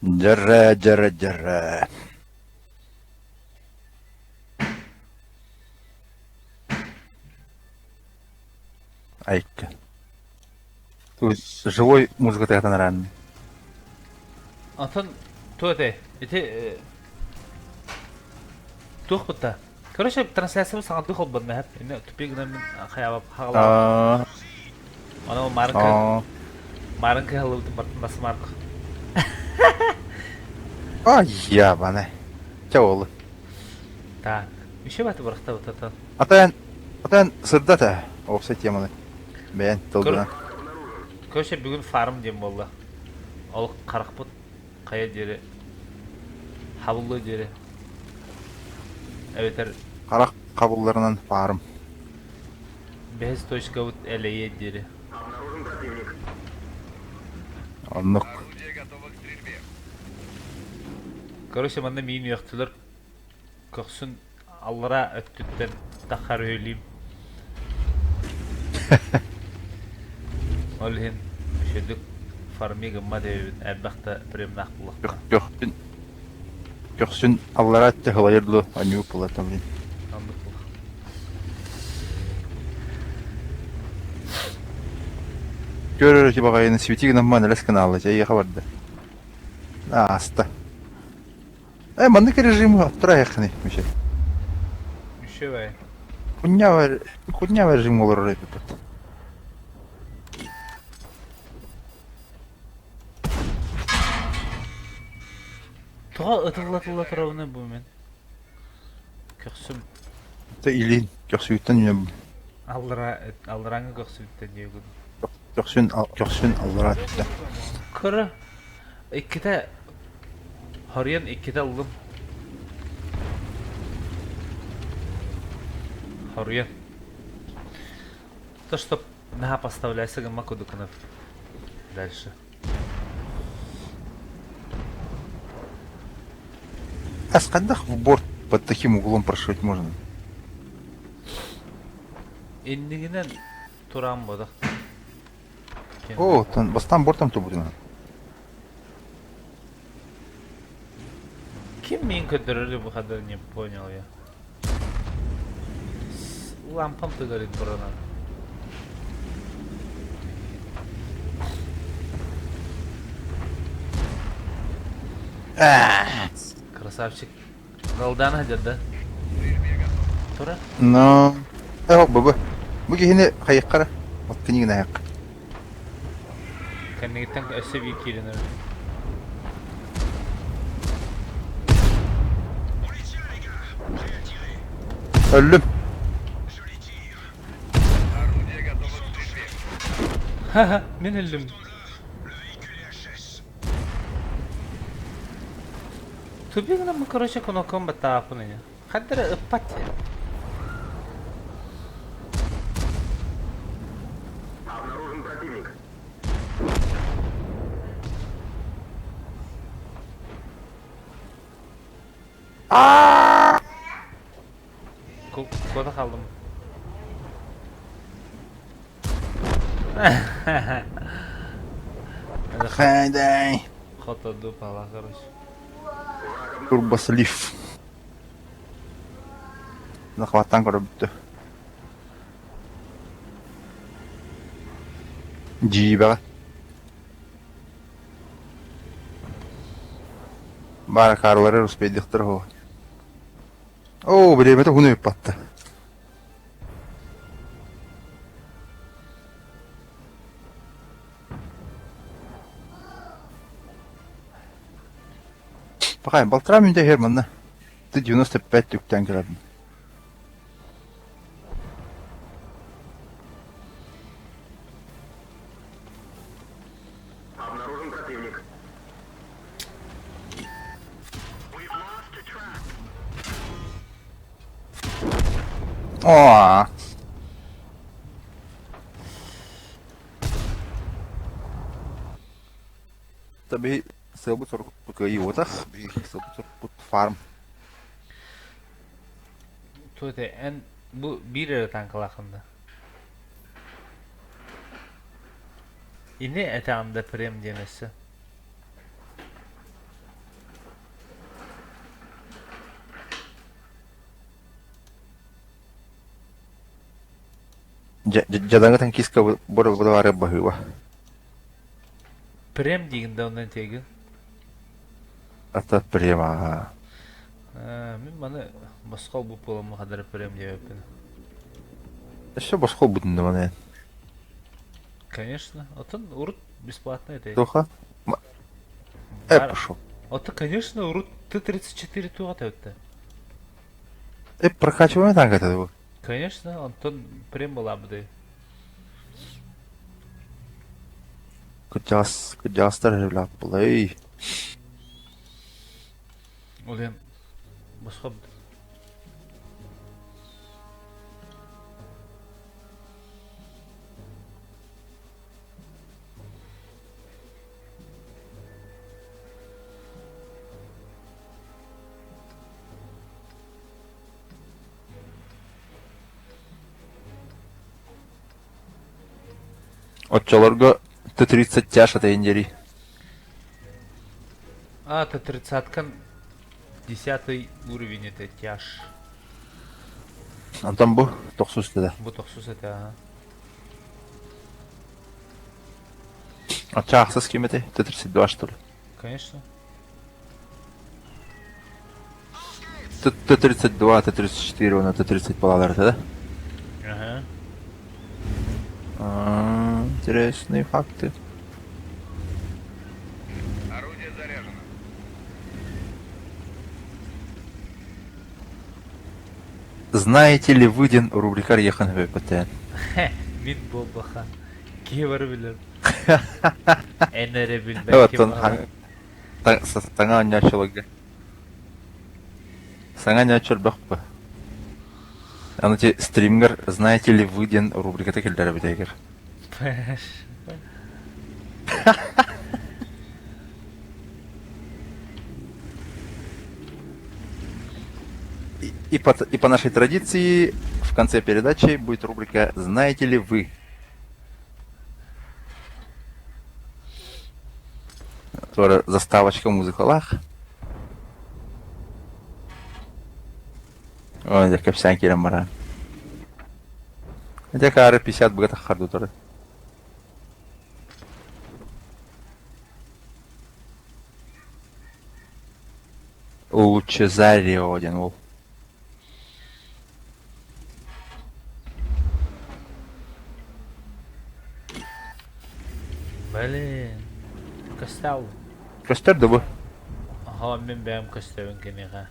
Дьэрэ, дьэрэ, дьэрэ. Айка. Тут живой музыка тыгатан араанны. Атын туох этэй? Ити туох бутта? Короче, трансляциябыт саҥардыы холбонно эһэп. Инне тупик гынан мин хайаабап хаҕалаабап. Аны маарынка маарынка халыбытын бартын басмарк. Ай, ябаны. Чэ ол. Так, еще баты бырахтабыт атын. Атан атан сырдата опса теманы. Бэйэн тылгынан. Короче, бүгүн фарм диэн буолла. Ол харахпыт хайа диэри хабыллыа диэри эбэтэр Харах хабылларынан фарм. Бэһис точкабыт элэйиэ диэри. Оннук. Короче, манна миин үөхтүлэр көхсүн аллараа өттүттэн таххар үһүлүүм. Ол иһин үчүгдүк фарми гыммат эбибин элбэх да приемнаах буллахпына. Көхсүн көхсүн аллараа өттө сылайар дуо аньуу пулата блин. Оннук буолла. Көр эрэ баҕайыны свети гынан маан элэс гынаалла чэ эйиэхэ барда. Ааста. Э, маннык режим тура айаххыный, Миша. Миша Кунньаҕа кунньаҕа режим олорор эбиппит. Тоҕо ытылла-ытылла турабыный бу мин? Көхсүм. Тэ илин көхсүгүттэн үүнэбин. Аллара алларааҥҥы көхсүбүттэн диэгин. Көхсүн көхсүн аллараа түстэ. Кыра иккитэ хоруйан иккитэ ыллым. Хоруйан. То, что наһаа поставляйся гымма кудукунов. Дальше. А с в борт под таким углом прошить можно? Иннигинэн туран бодох. О, тан бастан бортом тубутuna. Ким мин көрдөрөр бу хадar не понял я. Лампам тыгарит буранан. Красавчик. Галдана да? Тура? Но... Э, бу бу киһини хайыккара. От книгин айак. Кэннигиттэн өссө биир киирэн Өллүм. Ха-ха, мин өллүм. Тупик гынан короче кнопкам баттааппын ини. Ханна эрэ ыппат Обнаружен противник. Куда хааллым? Хайдай. Хотоду пала, короче. Турбослив. Захваттан көрө бүттү. Дьиибэҕэ. Баар каарлары успейдихтер хо. Оо, бириэмэтэ уһун ыыппатта. Пахай, балтараа мүнүүтэ иһэр манна. Ты 95 үктээн кэлэбин. Обнаружен противник. Оо. Таби сылбыт сорукпут кыайыы Сылбыт сорукпут фарм. Туоте, эн бу биир эрэ танкалааххын да? Ини этэҕин да прем диэн өссө. Дьадаҥы танкистка бары баһыыба. Прем диигин да онно этиэгин. Ата прем аа. Мин маны босхо ылбыт буоламмын хадары прем диэбэппин. Өссө босхо ылбытын да маны. Конечно. Оттон урут бесплатно это. Туха? Э, пошел. Ото, конечно, урут Т-34 туға тәүтті. Э, прокачиваем танк это. Конечно, онтон прем была бы. Кырдьаҕас, кырдьаҕастар эрэ эй. Ол босхо Оччолорго Т-30 тяж атайын диэри. А, Т-30-кан десятый уровень это тяж. Онтон бу тохсус да. Бу тохсус этэ, ага. Оччо ахсыс ким этэй? Т-32 что ли? Конечно. Т-32, Т-34 уонна Т-30 балалар этэ да? Ага. А, интересные факты. Орудие заряжено. Знаете ли вы диэн рубрикар ехан хөпөтөөн? Мин буолбаха. Киһи бары билэр. Эн эрэ билбэккин Оттон саҥа оонньооччуларга Саҥа оонньооччу элбэх бу. Аны ити стримгэр «Знаете ли вы» диэн рубриката киллэрэбит эһигэр. И, по, и по нашей традиции в конце передачи будет рубрика «Знаете ли вы?». Туора заставочка музыкалаах. Ой, дьэ кэпсээн киирэн баран. Дьэ каары 50 быга таххарды турар. Лучезарио диэн уол. Блин, көстө Көстөр да бу? Аха, мин бэйэм көстөбүн киниэхэ.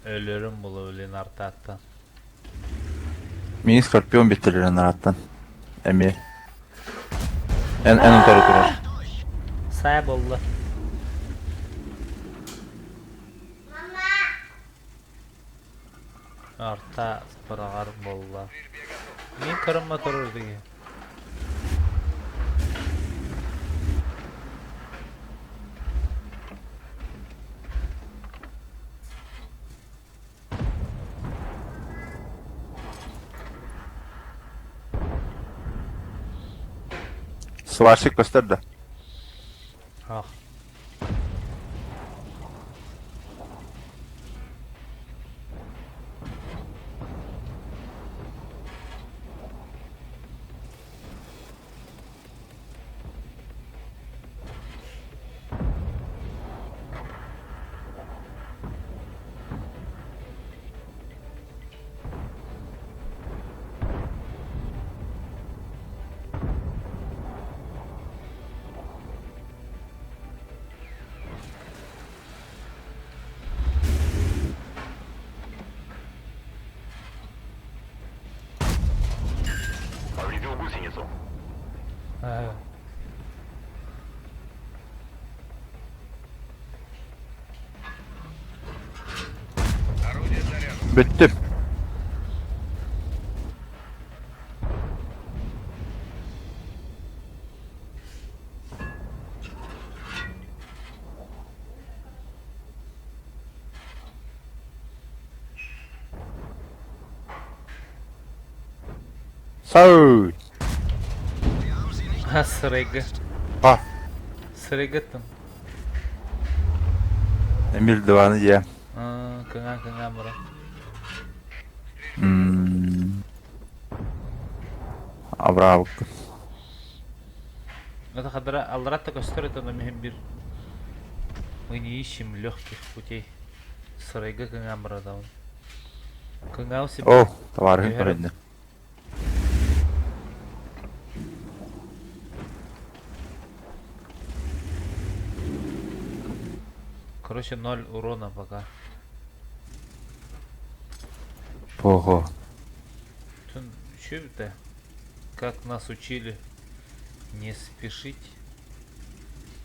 Өлөрүм була блин артааттан. Миигин Скорпион биттэлэрин арааттан. Эмиэ. Эн эн утары турар. Саа буолла. Арта быраҕар буолла. Мин кырымма турар дии. Сварщик көстөр да? Ах. Повредил гусеницу. Ага. Орудие заряжено. Бүттүм. Сау! Сырайга. Па. Сырайгаттым. Эмил диваны дьэ. Кыҥаа кыҥаа мура. М. Абыраабыккын. Это хадара алларатта көстөр это миһин бир мы не ищем легких путей. Сарайга кыҥаан барадабын. Кыҥаал сип О, товарыһын түһэр көрүннэ. Короче, ноль урона пока. Ого. Че это? Как нас учили не спешить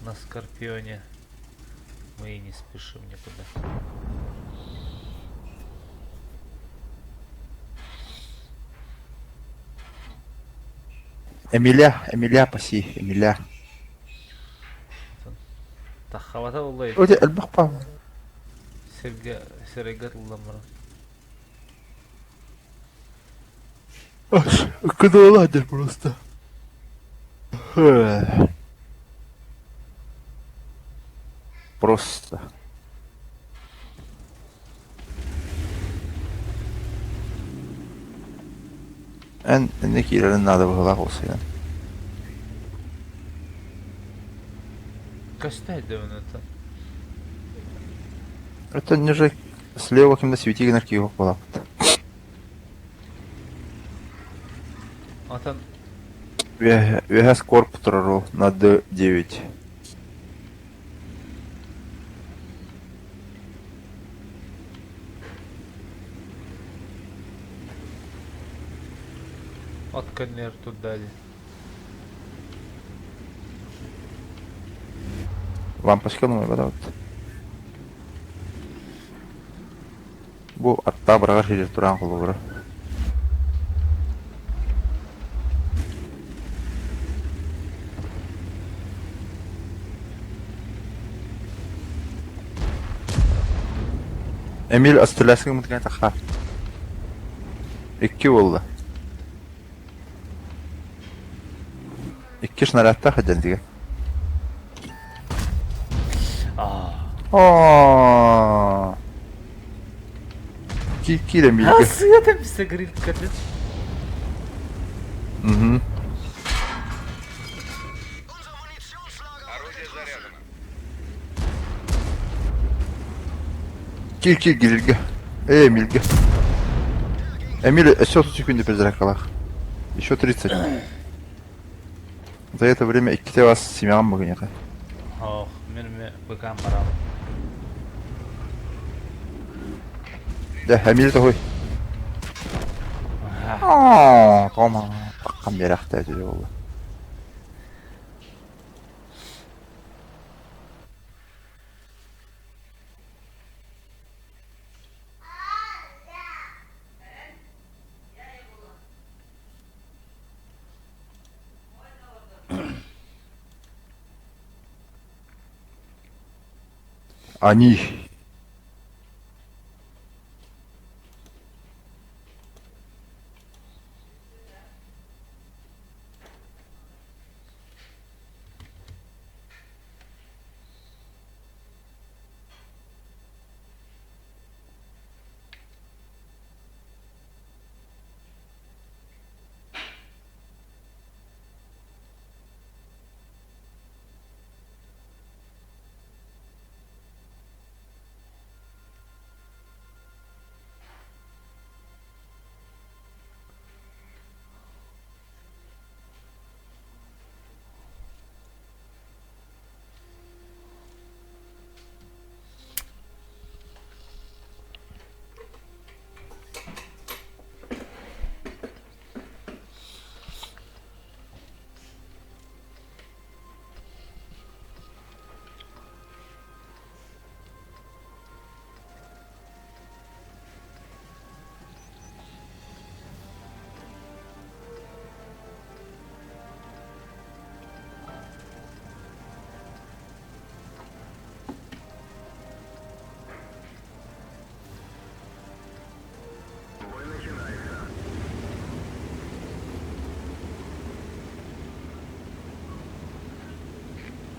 на Скорпионе. Мы и не спешим никуда. Эмиля, Эмиля паси, Эмиля. Таххабата буолла Өте элбэх паа. Сиргэ сиргэ тыллан баран. Куда ладер просто. Просто. Эн инне киирэрин наада быһыылаах уолсайан. Көстө өйдөбүн это. Это ниже слева кимде свети гынар киһи буолаппыт. Отон Үөһэ скорп турару на Д9. От көннөр тут дали. Лампочка вот. Бу атта быраҕар сирир тураан холобура. Эмиль астылясың мытыган таха. Икки буолла. Икки снарядта хадьан дигэ. Аа. Оо. Киир Эмильгэ. Сыата бисте гриль катет. Угу. Орудие заряжено. Киир киир грильгэ. Эй, Эмильгэ. Эмиль, өссө 30 секунды перезарядкалаах. Еще 30. За это время иккитэ вас семьям быгынята. Ох, мин ме быкам барам. Да, Эмиль тоһуй. Аа, тома. Таккан берахта өтүдө болду. Они.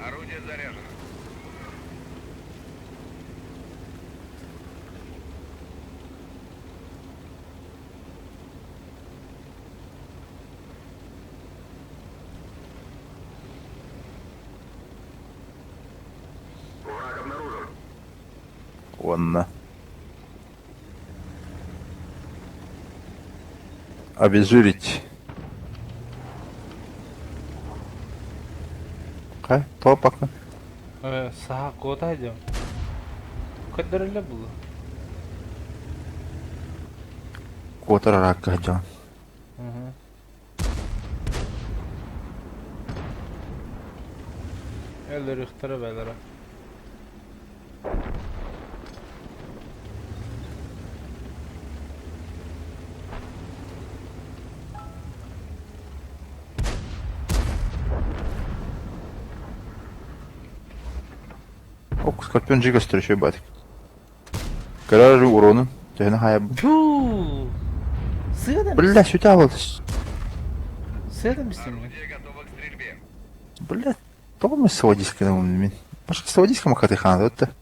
Орудие заряжено. Уонна обезжирить. Хай, тоҕо пока? Саха куота дьон. Көрдөрөллөр булу. Куотар араакка дьон. Өлөрүөхтэрэ бэлэрэ. Ок, Скорпион G көстөр үчүгэй баатык. Көрөр уронун төһөнү хаайабын. Туу! Сыа Бля, сүтэ абыл. Сыа да мистим. Орудие готово к стрельбе. Бля, тоҕо мен сводисканы мин. Башка сводиска макаты хаана өттө.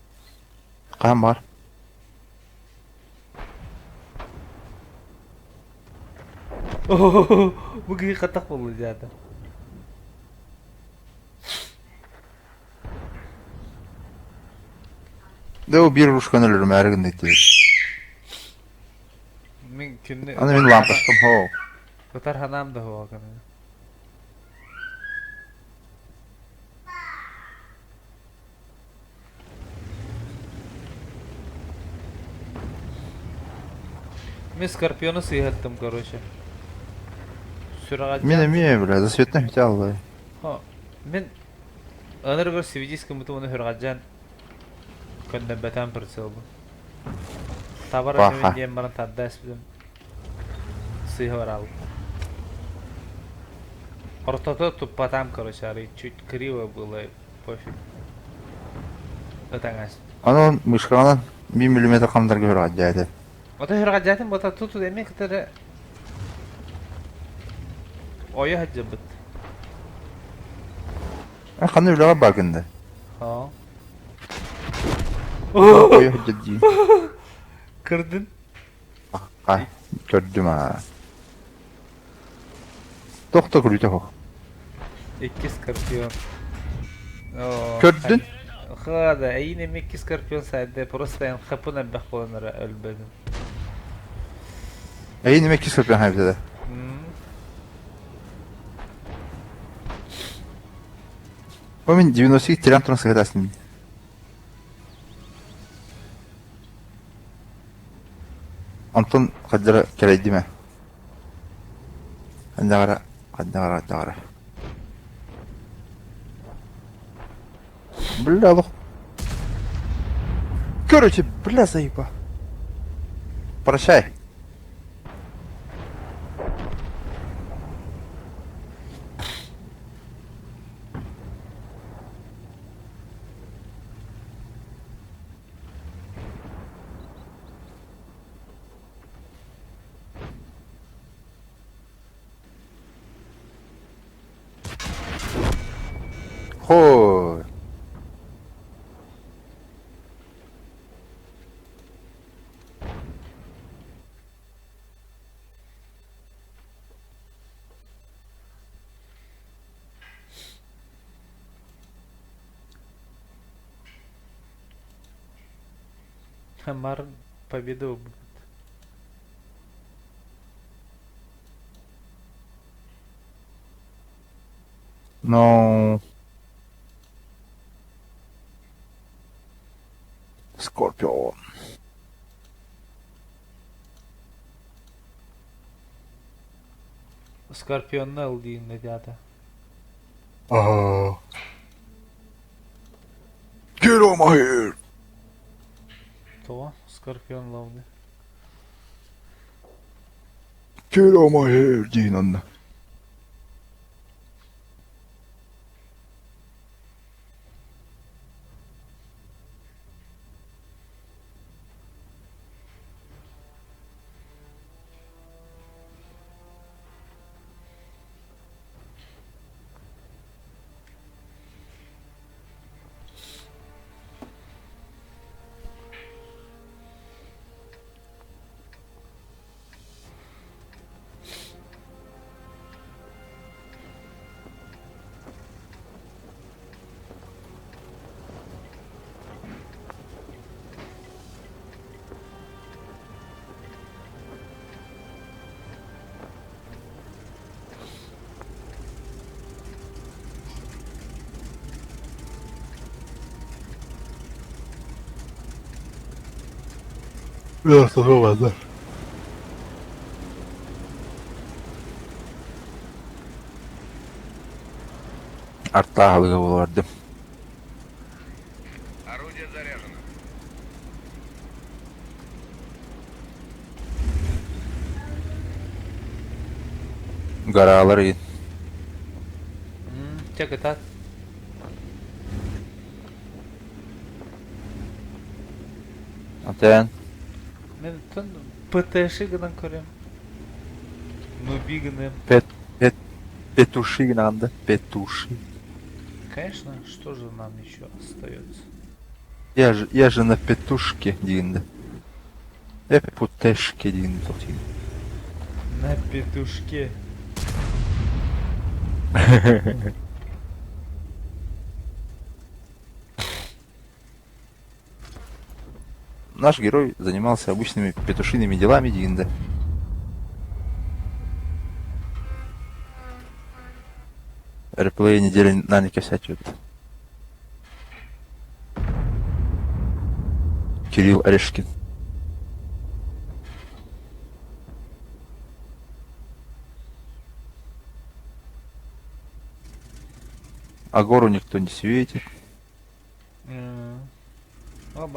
Хаан бар. Бу киһи хатах буолла дьаата. Дэ ол биир ручканы өлөрүмээри гынна диир. Мин кинини Аны мин лампочкам хоу. Ытар ханаам да хуа каны. Мин Скорпиону сыыһаттым, короче. Сүрэҕэлдьээн. Мин эмиэ, бля, засветной бүтэ аллай. Мин Ынырыгар свидись гыммытым уонна сүрэҕэлдьээн көннөрбөтөөн прицелбын. Табар Паха. этибин диэн баран тарда эспитим. Сыыһа бараабыт. Ортото туппатаам, короче, арый чуть криво было, пофиг. Ытаҥас. Аны мышкаҕынан 1 миллиметр хамдарга сүрэҕэлдьээтэ. Ото сүрэҕэлдьээтим бота тут эмиэ кытары ойо сылдьыбыт. Ханна үлэҕэ бааргын да? Haa. Ойо сылдьар дии. Кырдын. Ай, көрдүм аа. Туох да күлүүтэ суох. Икки скорпион. Көрдүн? Хада, эйин эми икки скорпион сайды, просто эн хапын элбэх буоланара өлбөдүм. Эйин эми икки скорпион хайбыта да. Бу мин 92 тирэн туран сыһытасын. Онтон хаддара кэлэйдим ээ. Ханнаҕара, ханнаҕара, ханнаҕара. Бля, олох. Короче, бля, заеба. Прощай. Хой. Амар победа ылбыт. No. Scorpion. Скорпионна ыл диин дата. Uh. Get on my head! Тоҕо? Скорпион ловны. Get on my head диин онно. Суох Артааһылыга буолардым. Орудие заряжено. Гараалар игин. Чэ кытаат. Атен. Мен тон ПТШ гынан көрөм. Нуби гыным. Пет, пет, петуши гынан да, петуши. Конечно, что же нам еще остается? Я же на петушке диэн. Э, путешке диэн тохтин. На петушке. Наш герой занимался обычными петушиными делами диэн да. Реплей недели на не косячит. Кирилл Орешкин. А гору никто не светит. О,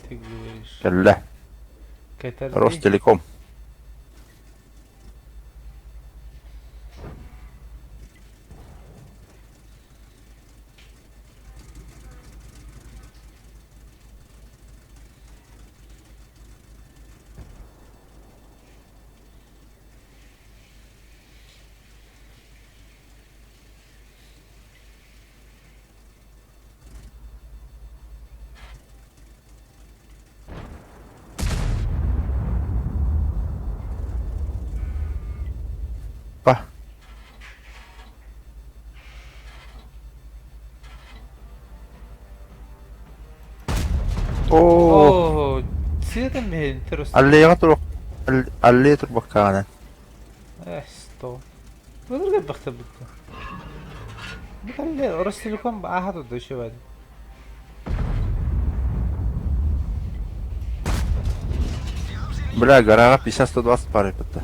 Ты говоришь. Кэллэ. Ростелеком. Па. Оо. Оо, цветом интересно. Аллеяҕа турук аллея турбаккаҕына. Э, что? Былыргы бахта бутта. Бу Ростелеком ааха турда үчүгэй. Бля, гораҕа 50-120 пары бытта.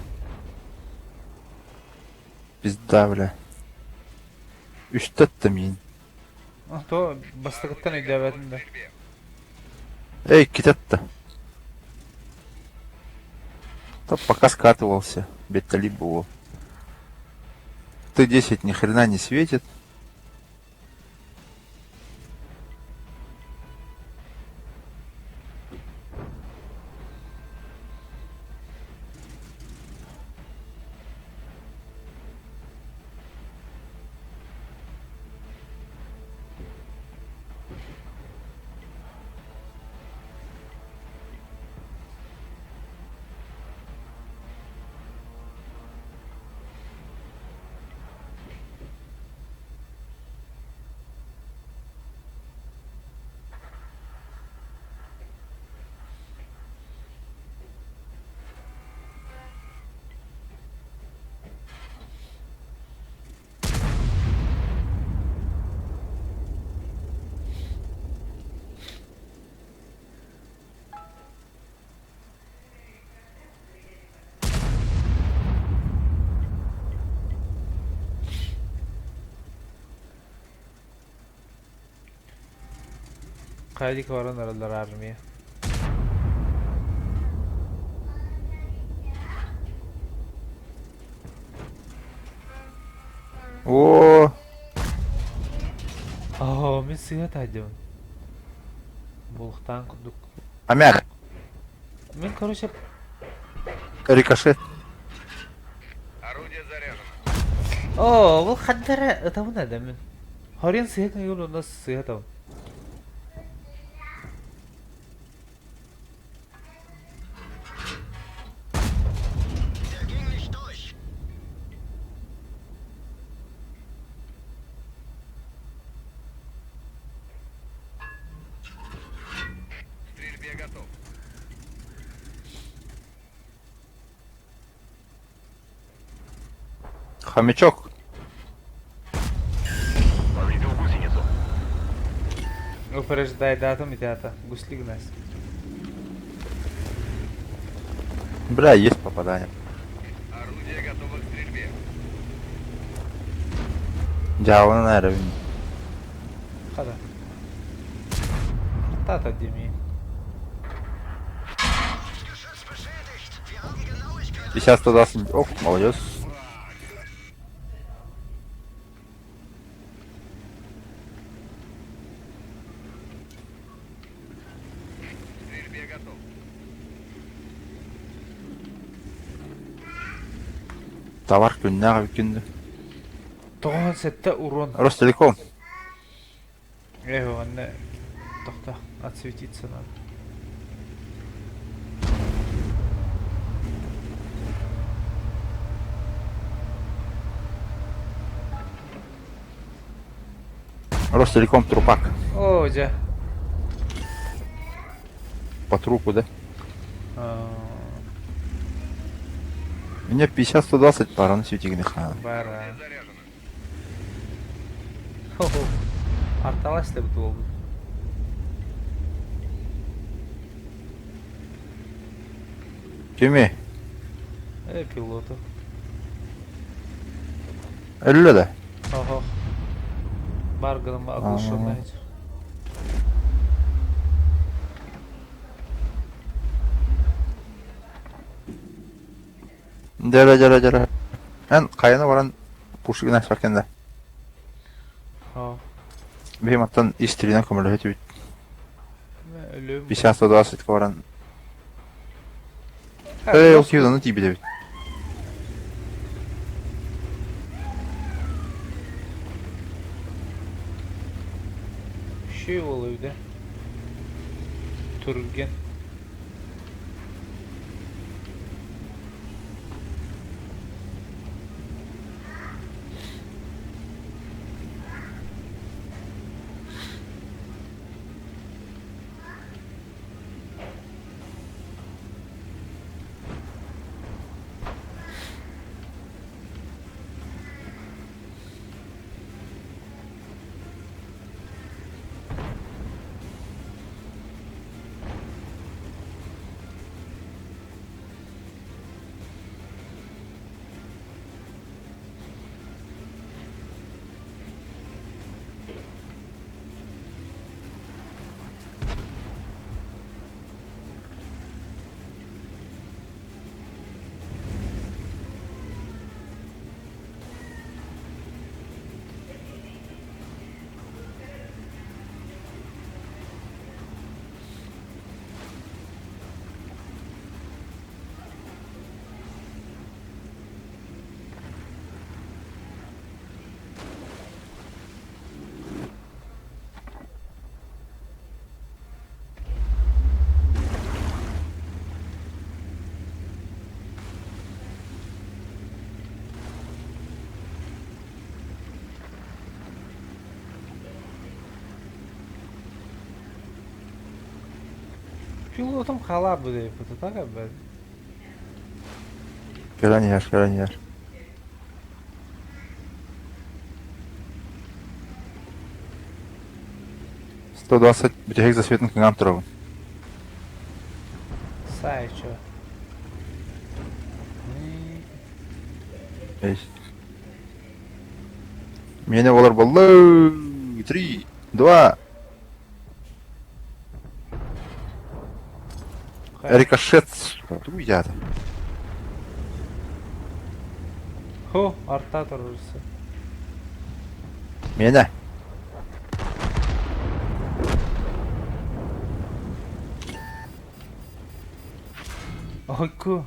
Пизда, бля. Үстэ мин. То бастакыттан өйдөөбөтүм да. Эй, китетта. То пока скатывался, беттали было. Т-10 ни хрена не светит. Хайдик баран эрэллэр армия. О, Оо, мин сыыһа таайдыбын. Буолуохтаан курдук. Амяк, Мин, короче, рикошет. Орудие заряжено. Оо, бұл хаддара ытабын да мин. Хорин сыыһа кыйыл онно сыыһа ытабын. К стрельбе готов. Хомячок. Повредил гусеницу. Упреждай датум и тята. Гусли гнась. Бля, есть попадание. Орудие готово к стрельбе. Дьаабанан эрэбин. Хата. Артата деми. Сейчас туда... Ох, молодец. Стрельбе готов. Товар күннээх эбит 97 урон. Ростелеком. Эх, онно тохто отсветиться надо. Ростелеком трупак. Оо, дьэ. По трупу, да? Мне 50-120 пара на свете гнеха. Бара. Арталас деп болду. Кими? Э, пилоту. Өллө да? Охо. Бар гынан оглушенный. Дьэрэ дьэрэ дьэрэ. Эн хайаны баран Пушкин кэннэ. Биһим аттан истиринэн көмөлөһө түбүт. 50-120 баран. Эй, ол киһи тиийбит эбит. Şey oluyor da. Түрген. Пилотом халабы деп так эбэт. Кэлэн иһэр, кэлэн иһэр. 120 бүтэһик засветын кыҥаан турабын. Сайчо. Миэнэ буолар буолла. Три, два. Рикошет. Тугу дьаата. Хо, арта турурса. Миэнэ. Ойку.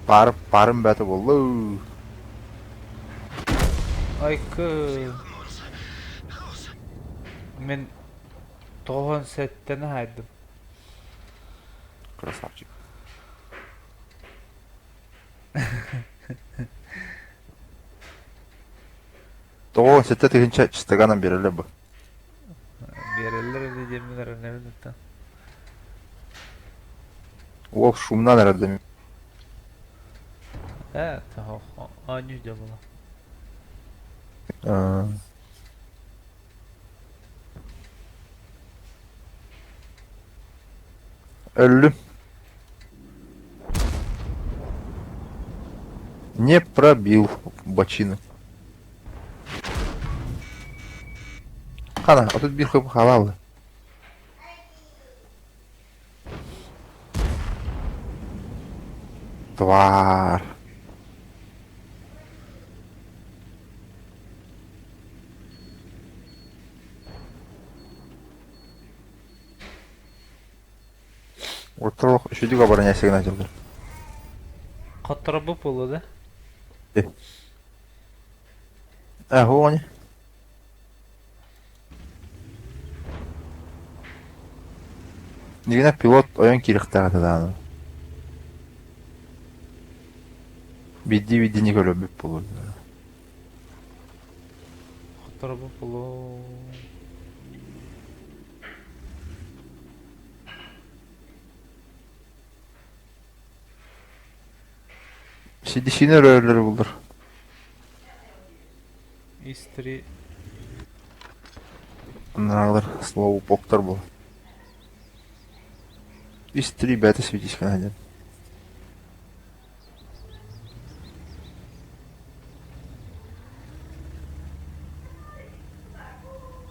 Пар, парым бәті буолла. Ойку. Мин 97-ни хайдым. Красавчик. 97 тыһыынча чистаганан биэрэллэр бу. Биэрэллэр или диэммин эрэнэбин оттон. Уол шумнан эрэрдэ. Ээ, оонньуу дьолуна. Өллүм. Не пробил бочину. Хана, 31 хп халалы. Тварь. Ортолох үчүдүк оборонясыгына дьыллар. Хотторобу буолуо да? Э, хуони. Дигинэ пилот ойон киириэхтээх этэ даҕаны. Биирдии-биирдиини көрөрбүт буолуо. Хотторобу буолуо. Сидишини өрөөллөрө буллар. Истри Аналар слоупоктар буолар. Истри бэйэтэ светишканы диэн.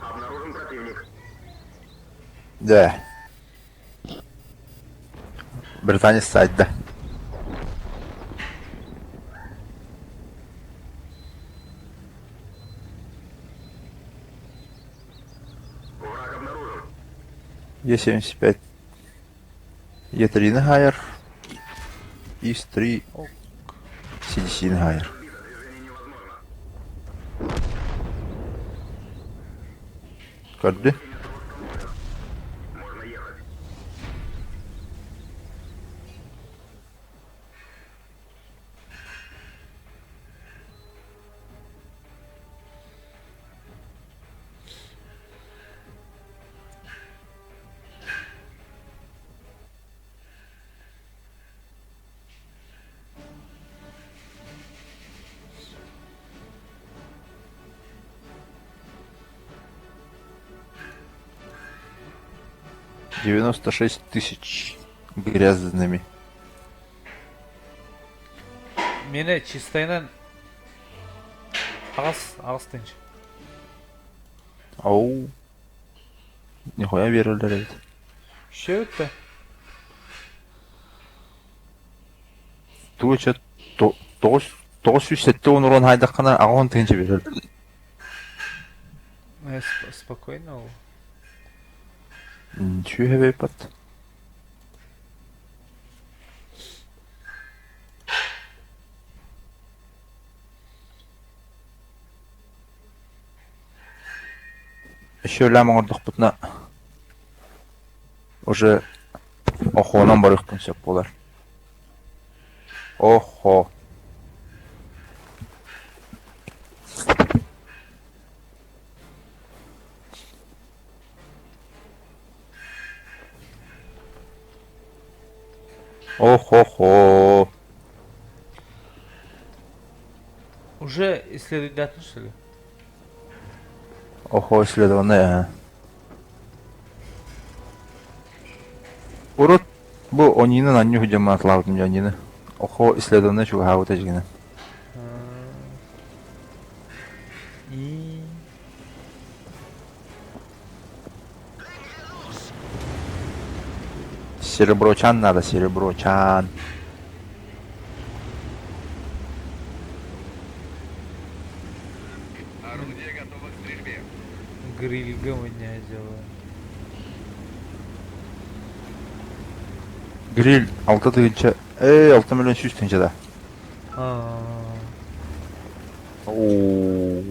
Обнаружен противник. Да. Британец сайда. Враг обнаружен. Е75. Е3 на хайер. ИС-3. CDC на хайер. Движение невозможно. Көрдү. Можно ехать. 96 тысяч грязными. Миэнэ чистайынан аҕыс аҕыс тыһыынча. Оу. Нихуя биэрэллэр эбит. Все это. Тугу чэ 970 уран хайдаххына 80 тыһыынча биэрэр. Спокойно ол. Сүүһэ бэйпат. Еще лям оҥордохпутуна уже охуонан барыахпын сөп буолар. Охо. Ох-хо-хо. Уже исследовать что ли? Охо, исследованное. Урут бу онины анньу дьамма атлаабытым дьэ онины. Охо исследованное чугаһаабыта дьигинэ. И Сереброчан надо, сереброчан. Орудие готово к стрельбе. Грильга меня делаю. Гриль 6 тыһыынча, ээ 6 миллион 100 тыһыынча да. Оо.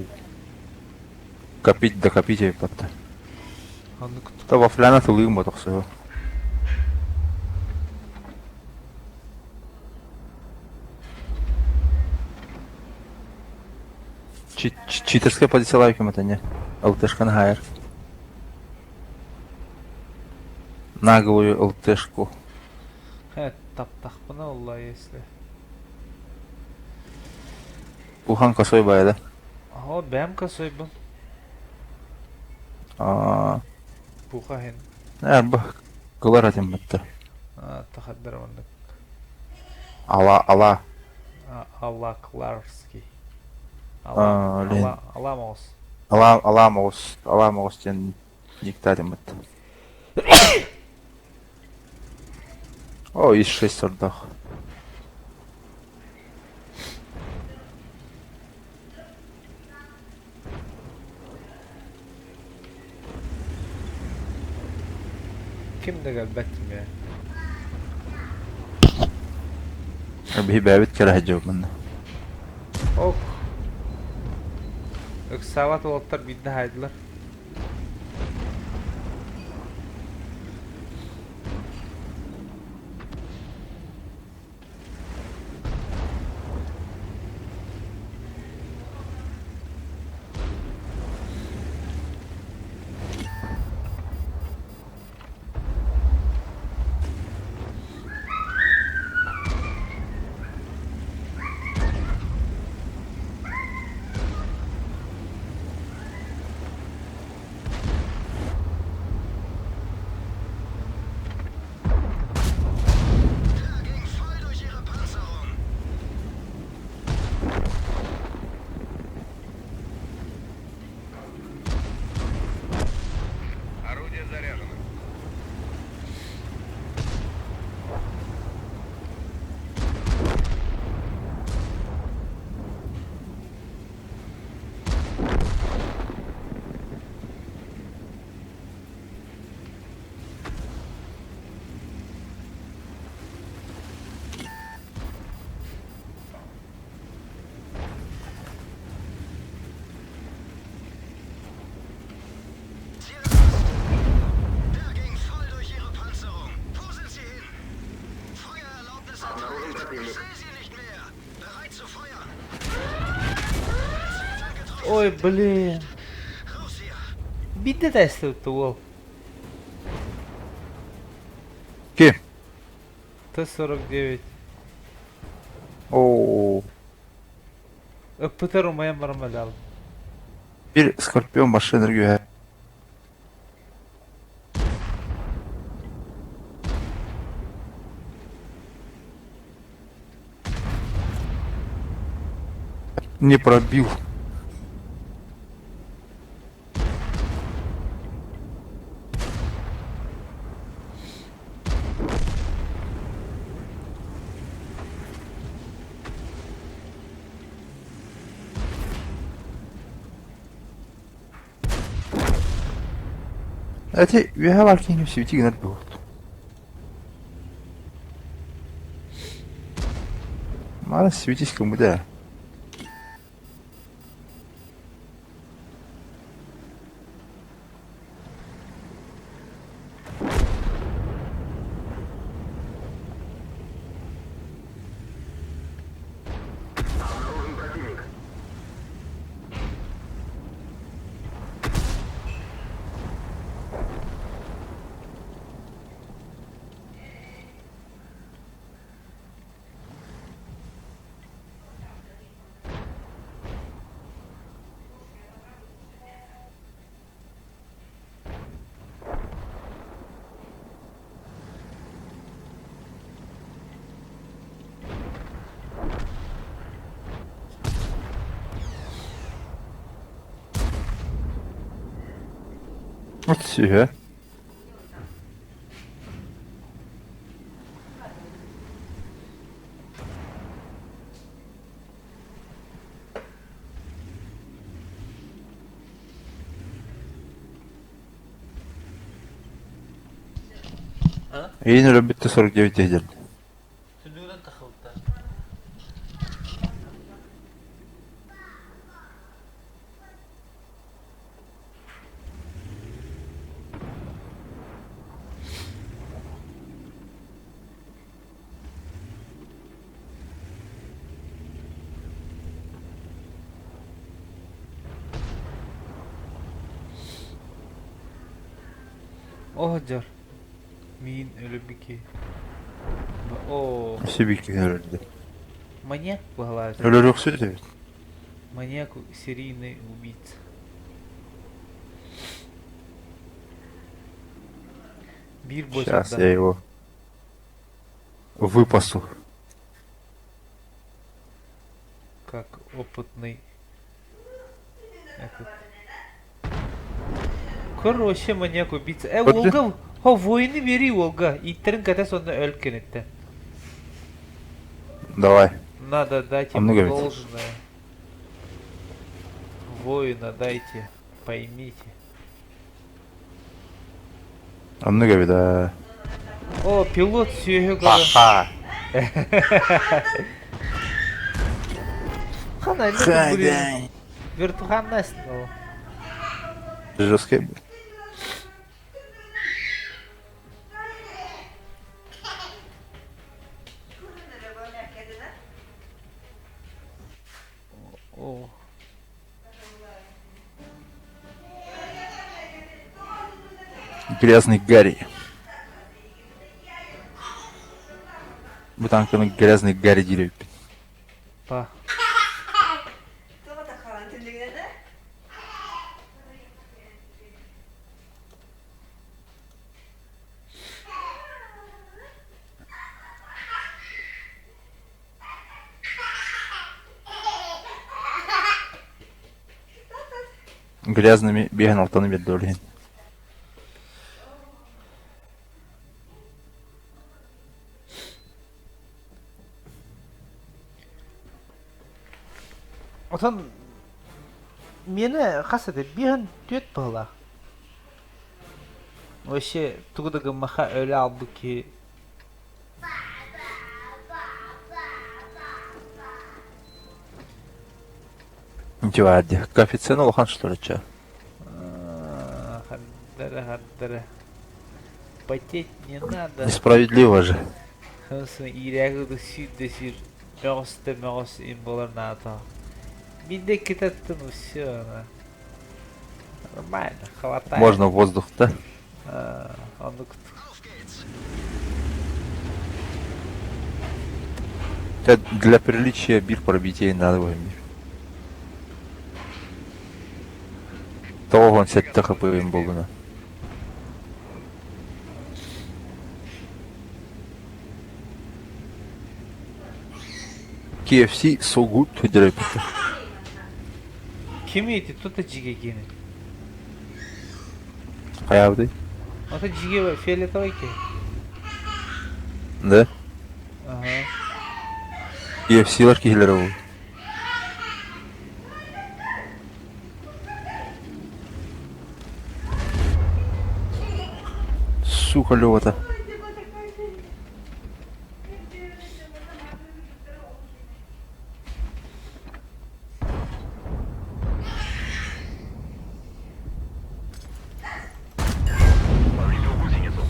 Копить да копить эбиппатта. Ханнык Та вафляна тылыым ботохсуһу. Читерская позиция кем не. ЛТшка хайр. Наглую ЛТшку. Таптахпына олла если. Ухан косой бая да? О, бэм косойбун. Аа. Пуха хин. Эр бу кылар этим бытта. Тахаддар маннык. Ала ала. Алакларский. Аа, лин. Аламоҕус. Алаа алаа моҕус, алаа моҕус диэн диктатыммыт. О, ис шесть сордоох. Ким да кэлбэт ээ. Биһи бэйэбит кэлэ сылдьабыт манна. Ок. Ыксаабат уолаттар биирдэ хаайдылар. Орудие заряжено. Обнаружен противник. Ой, блин. Биирдэ тэстибит уол. Ким? Т-49. Оо. Ыппытар умайан баран бэлэҕим. Бир Скорпион машина үөһэ. Не пробил. Эти үөһэ баар киһини сибити гынар буолт. Мара сибитис гыммыта. Обнаружен противник. Вот сүһэ. Эйин өлөрбүттэ 49 диэн. Түннүгүнэн тахыбыттар. Оо дьор, миин өлөрбүт Оо, Сибики өлөрдө. маньяк быһалаабыт. Өлөрүөхсүт эбит. Маньяк серийный убийца. Биир Сейчас буочарда. я его выпасу. Как опытный этот. Көр вообще маньяк убийца. Э, Волга, хо воины бери Волга. Иттерин катас онно өл кенеттен. Давай. Надо дать им должное. Воина дайте, поймите. Оннук эбит ээ. О, пилот сүөһү көрө. Ха. Хана Хайдай. Вертуханность, ну. Жесткий. О. Грязный Гарри. Бу танканы Грязный Гарри диир эбиппин. Па. Грязными биэһэн алтаны биэрдэ ол иһин. Отон миэнэ хас этэ биэһэн түөрт быһыылаах. Вообще тугу да гыммаха өлө аалбыт киһи Ничего, коэффициент улахан что ли, чё? Хардара, хардара. Потеть не надо. Несправедливо же. Иирээги сүүрдэ сүүр мөҕүс да мөҕүс им буолар наата. Биирдэ кытаттын все нормально, хватает. Можно воздух, да? Оннук. Для приличия бир пробития надо будет мир. Тоҕон сэттэ хапыйын буоллуна. KFC so good дирэппит. Кими ити тута дьигэ гиэнэ? Хайаабытый? Ото дьигэ фиолетовый ки. Да? Ага. KFC-лар киһилэрэ ол. Сука, Лёва-то. Повредил гусеницу.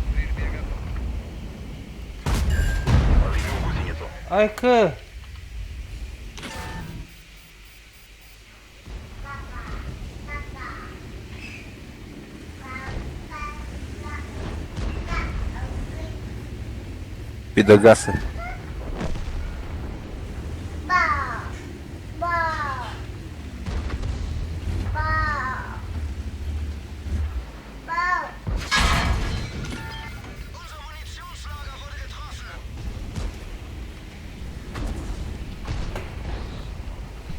Стрельбе готов. Повредил гусеницу. Айка! Пидогасы.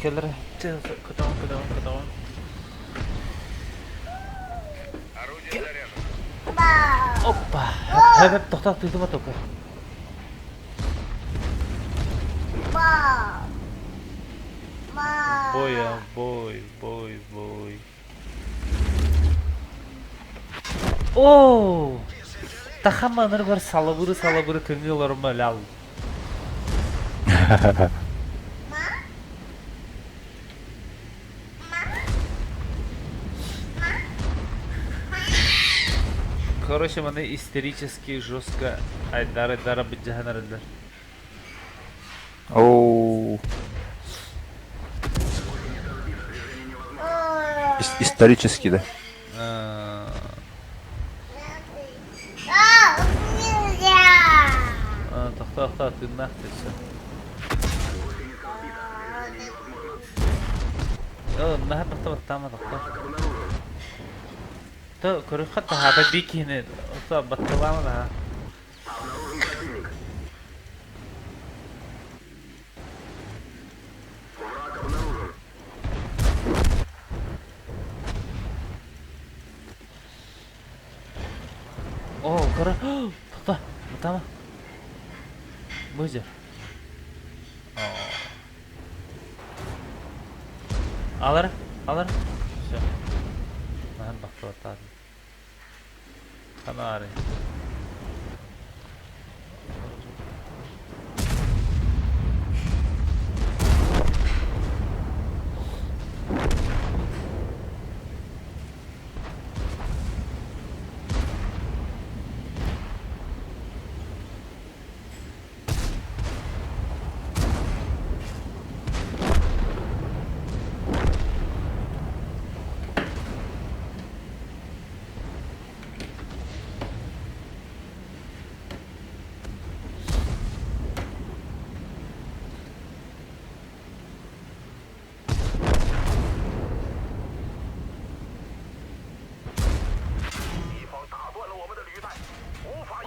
Кэлэр көтөҕөн көтөҕөн көтөҕөн. Орудие заряжено. Опа! Хэп тохтоо тыытыма только. Бой, бой, бой, бой. Оо! Тахам аныргар салабыры салабыры кыҥыы олормо лял. Короче, маны истерически жестко айдара-айдара быдьаһан эрэллэр. Оу. Исторически, да? Тохтоо, тохтоо, тыыннаах түссе. Наһаа тохтоо, тама тохтоо. То көрүөххэ таһаата бии киһини ото батталаама наһаа. Обнаружен противник. Враг обнаружен. Оо, көрө тота, бутама. Быдьар. Алар, алар. Все. Наһан бахтыбаттаатым. Ханаары.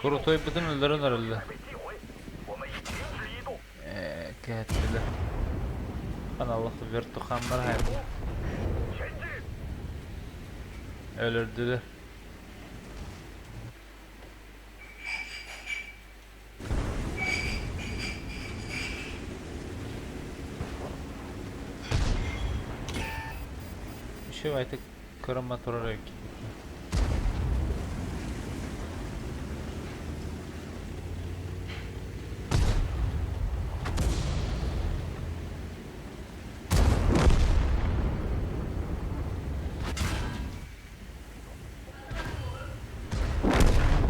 Курутуйбутун өлөрөн өрөллө. Кэһэттилэр. Аналлах вертуханнар хайда. Өлөрдүлэр. Үчүгэй көрөн турар эбит.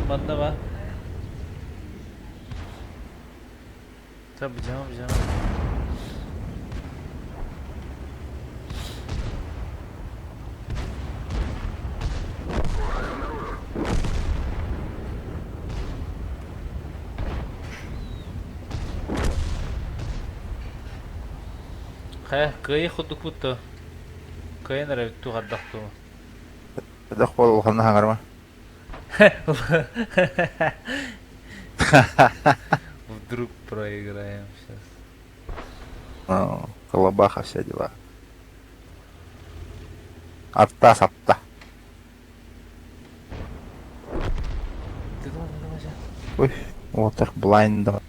Манна ба. Tabii canım canım. Хайа, кыайы курдукпут дуо? Кыайан эрэ туох дуу? Хайдах буол улаханна хаҥарма. Вдруг проиграем сейчас. Ну, колобаха все дела. Атта сапта. Ты давай, давай, сейчас. Ой, вот так блайндом.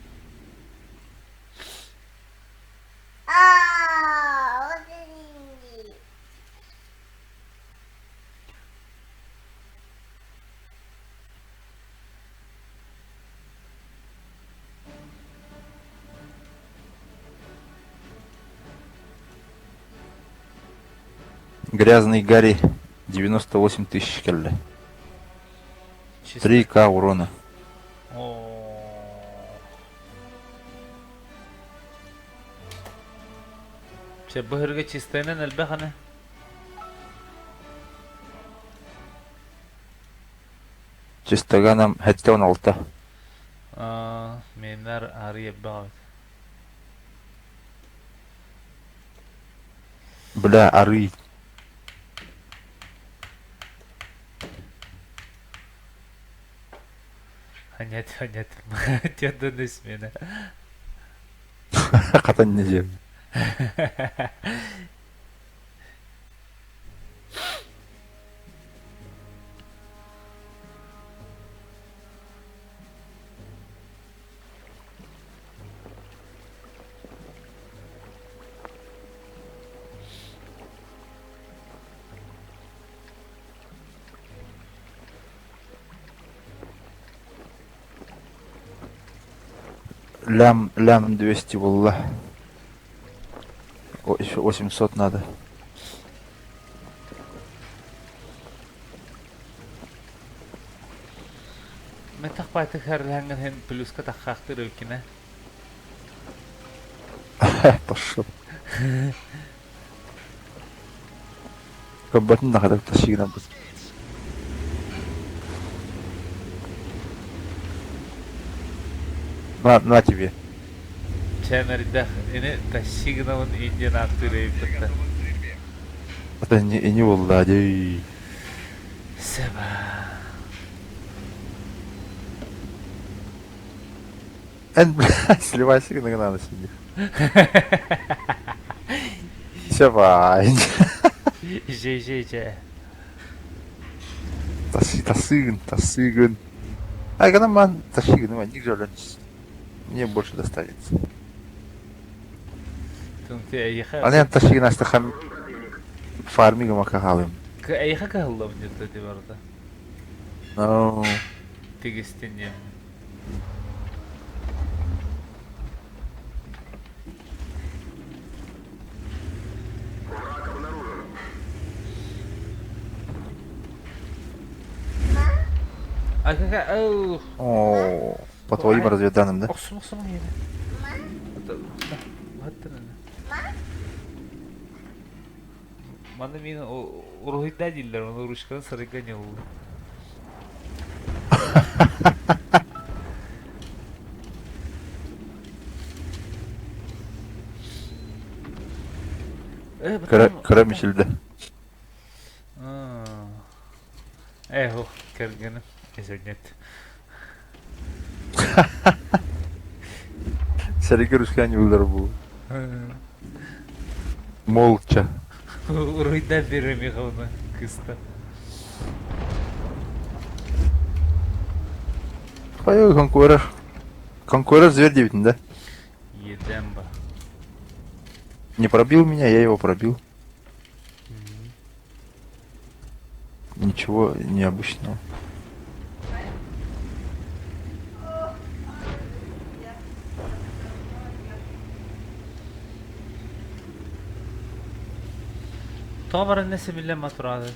Грязный Гарри 98 тысяч кэллэ. Чисто. 3к урона. О. Чэ, быһырга чистайынан элбэх аны. Чистоганом 76. Аа, менер арый элбэх эбит. Бля, арый. Нет, нет, тендерная смена. Хатан не Лям, лям 200 булла. Еще 800 надо. Мен тахпайты хәрләнгән һәм плюска таххахтыр өкинә. Пошел. Кабатын нахадак ташигна бу. На, на тебе. Чәмәрдә эне ташигнавын индиан актыр өйпетте. Это не, не булла, дей. Себа. Эн, блядь, сливайся гына сидишь. Севай. Же же же. Тасыгын, тасыгын. Ай, гана ман тасыгын, ман ник Мне больше достанется. Аны тасыгын астахам фармига макахалым. Эйиэхэ кыһаллабын дьэ ти барыта. No. Тигистин диэн. Враг обнаружен. О, по твоим разведданным, да? Охсум охсум yine. Манна мин уруһуйдаа дииллэр, ону ручканы сарыйга ньыллы. Кыра, кыра мичилде. Эх, кэргэним, извинит. Сэргэ ручка ньыллар бу. Молча. Уруйда Вера Михайловна кыста. Хайа конкурер. Конкурер зверь диэбитин да? Едемба. Не пробил меня, я его пробил. Ничего необычного. Тоҕо баран сибиллэн матураады?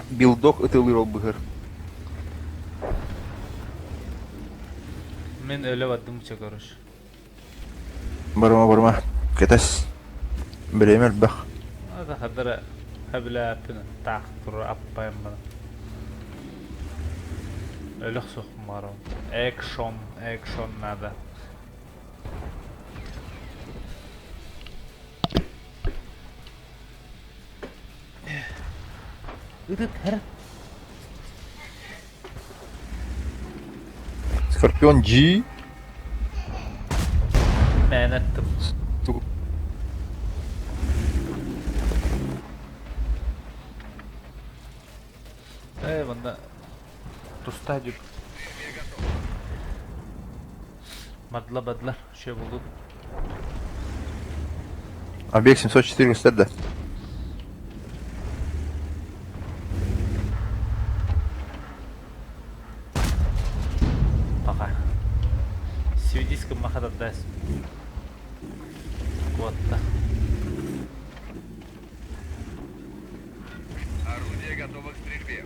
Билдок ытылыыр ол быһыр. Мин өлө бардым короче. Барыма барыма. Кэтэс. Бириэмэ элбэх. Ата хадара хөбүлээппин таах турар аппайым бана. Өлөх сохмарым. Экшон, экшон надо. Ытыт хэр. Скорпион G. Мээнэ эттим. Ээ, манна туста дьүк. Бадла бадла, şey buldu. Объект 704 gösterdi. Пока. Свидись махададас. Куотта. Орудие готово к стрельбе.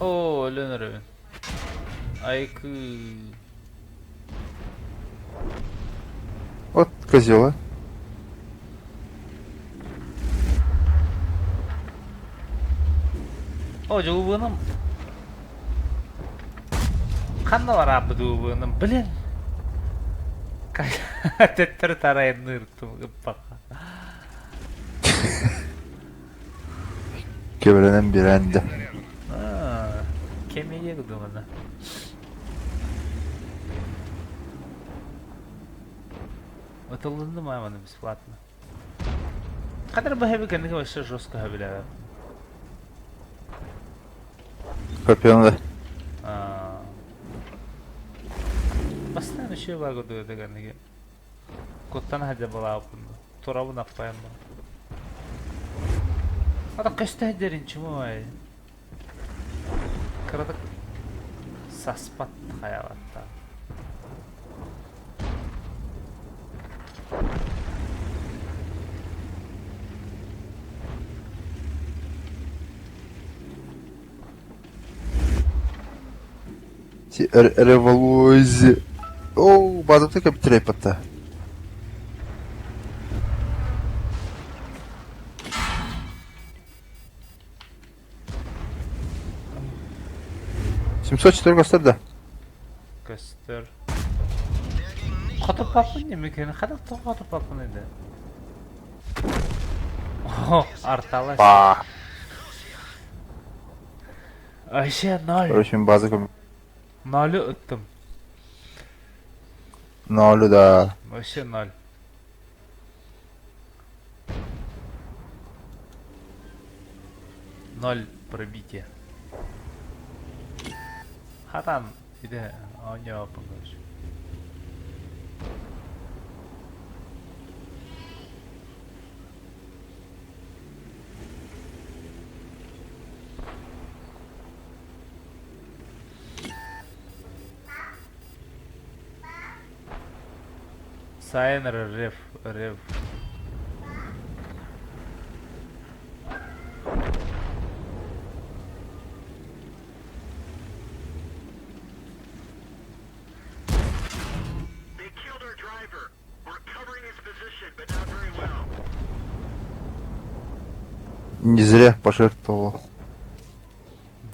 Оо, өлөн эрэбин. Айкы. Вот козел, а. О, дьулубуным. Ханна бараабыт убуным, блин. Төттөрү тарайынныыртым ыппаха. Кэбирэнэн биэрэн да. Кэмиэйэ кудумана. Ытыллынным ааманы бесплатно. Хатыр баһаби кэнники вообще жестко хабилээбэт. Скорпион да. Бастаан үчүгэй баа курдук этэ кэнники. Куттана сылдьар балаабыппын турабын аппайан баран. Ата көстө сылдьар чумой. Кыратык саспат хайаабаттаах. Революция. Оо, базабыта кэптирэйпэтэ. 704 көстөр да? Көстөр. Хотуппаппын дии, хата тоҕо хотуппаппын да? О, арталас. Ба. Вообще ноль. Короче, база көм... Нолю ыттым. Нолю да. Вообще ноль. Ноль пробития. Хатан иде оонньообоппун короче. Сайын рев рев. They killed our driver. We're covering his position, but not very well. Не зря пожертвовал.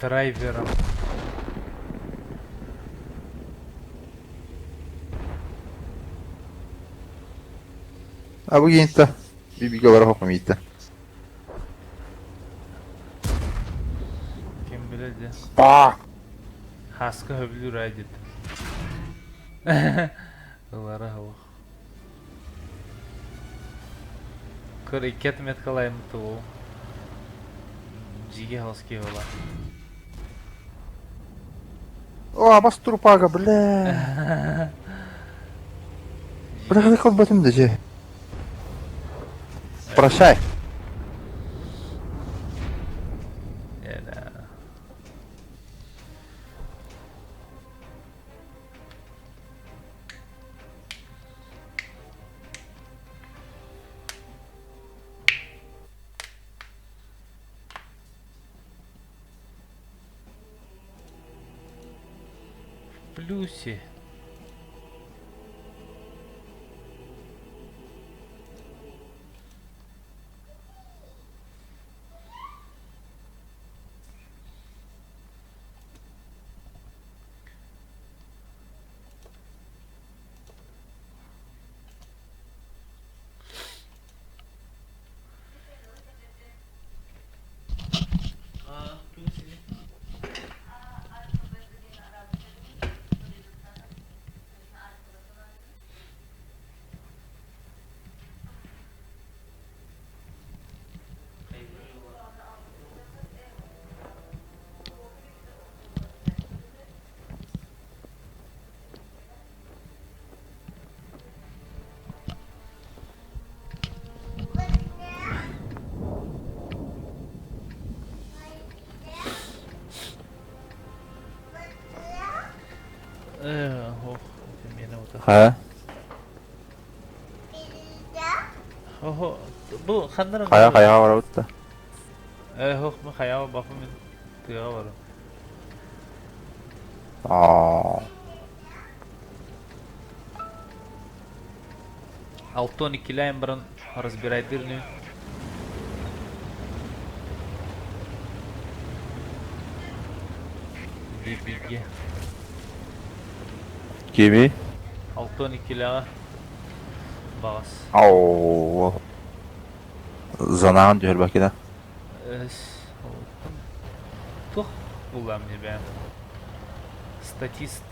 Драйвером. А бу гейнта. Бибиге бар хокум иитте. Ким билэр дии. Ба! Хаска хөбүлүүр айдит. Ылара олох. Көр икки отметкалайым тугу. Жиги хоски була. О, бас трупага, бля. Бля, как батым да же. Прощай. В плюсе. Ох, Хайа? Охо, бу ханнара Хайа хайаҕа барабыт да? Ох, мы хайаҕа бафы мин тыаҕа барым. Аа. Алтон иккилээн баран разбирайдыр нүү. Бииргэ. Кими? Алтон иккилэҕэ баҕас. Оо. Занаан түһэрбэккэ Туох буллаам бэйэм? Статист.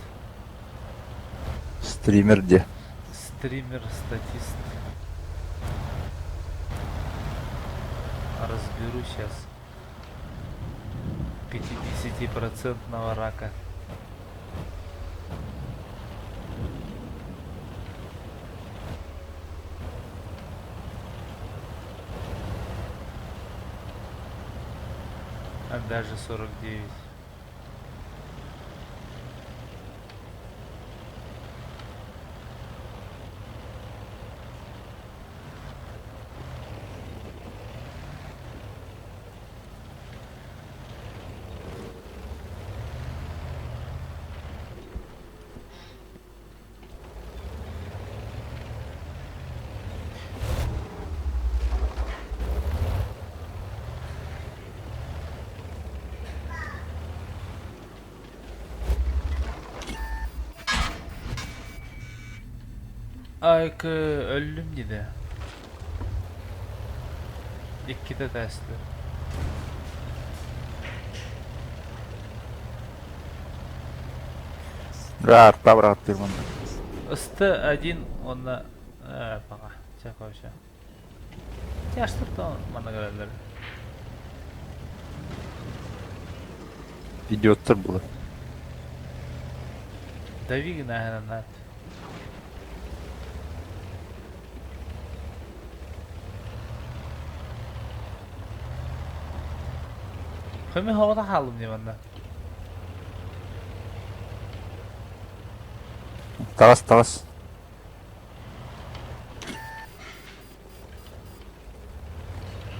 Стример де. Стример, статист. Разберу сейчас 50-процентного рака. А даже 49. Айкы өллүм диде. Иккитэ тестер. Арта бырааттыыр манна. Ысты один уонна баҕа. Чэ, короче. Тяжтыр да манна көрөллөр. Идиоттар буолар. Дави гына Көмө хоҕото хааллым дии манна. Таҕыс, таҕыс.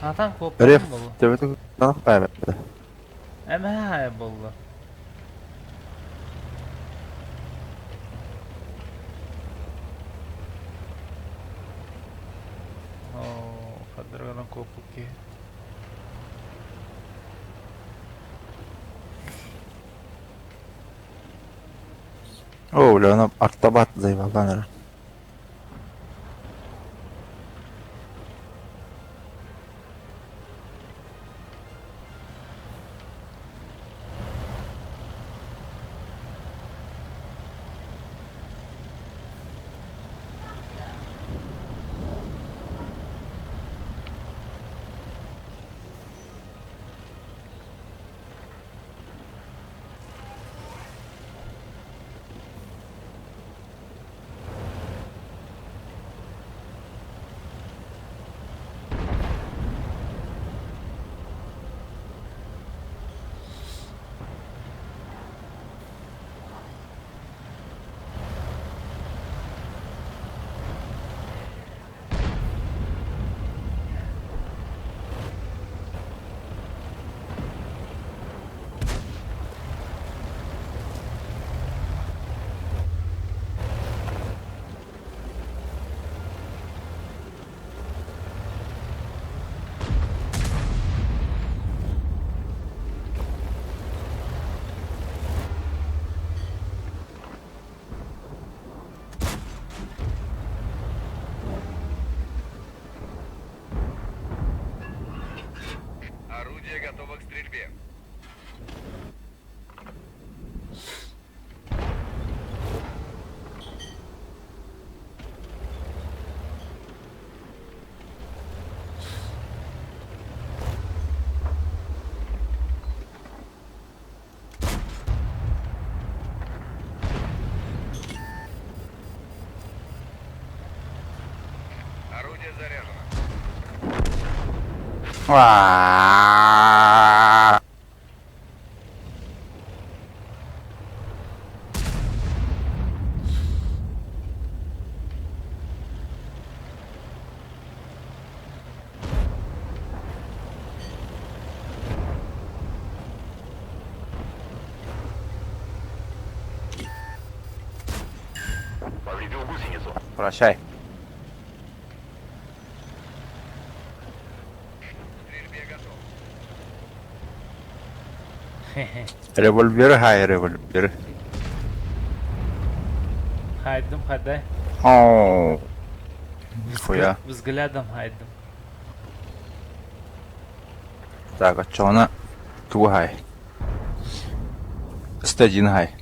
Атан Реф, куоппатым буолла. төбөтүн каайбата. Эмэһэ буолла. Оо, хаддарганан куоппут киһи. Оо, бля, аны артабат заебалаан эрэр. Орудие готово к стрельбе. Орудие заряжено. Аа. Повредил гусеницу. Прощай. К стрельбе готов. Револьвер, хай, револьвер. Хайдым хадай. Оо. Нихуя. Взглядом хайдым. Так, оччоҕуна тугу хай? Стадин хай.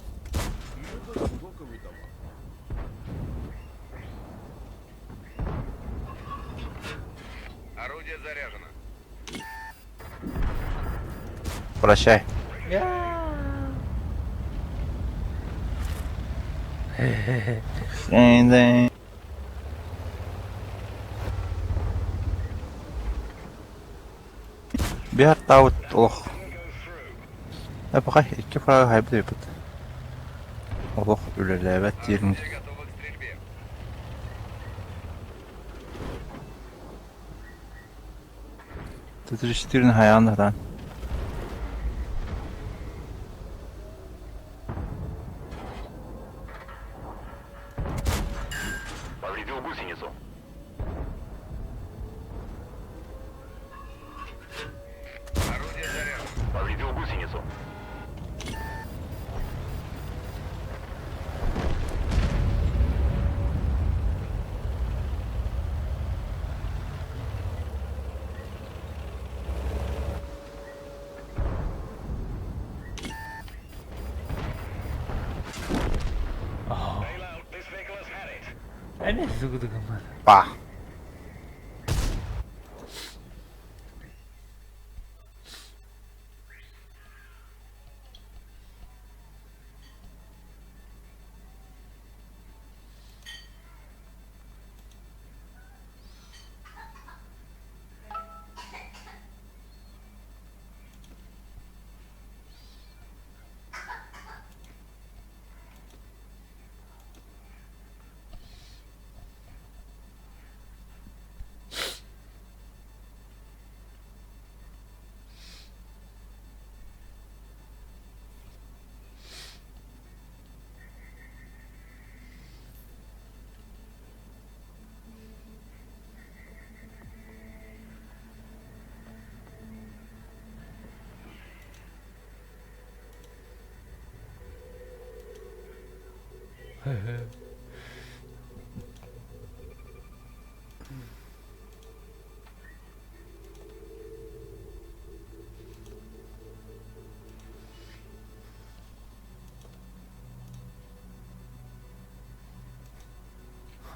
Орудие заряжено. Прощай. Биһар таабыт олох. Пока икки фрага хайбыт эбиппит. Олох үлэлээбэт диирин. Орудие готово к стрельбе. Т-34 хайаан да Повредил гусеницу. Орудие заряжено. Повредил гусеницу. Эмиэ сугудугуммат. Па.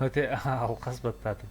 Өте алқас баттадым.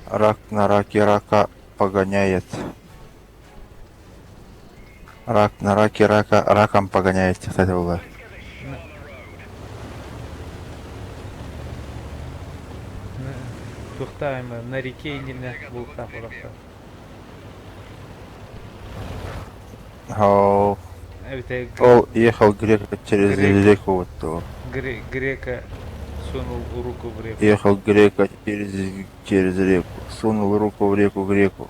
Рак на раке рака погоняет. Рак на раке рака раком погоняет. Кстати, было. Тухтаем на реке иннинэ бултаах урахта. Ол, Эбитэ ол ехал грек через Грек. реку вот то. Грека сунул руку в реку. Ехал грека через реку. Сунул руку в реку греку.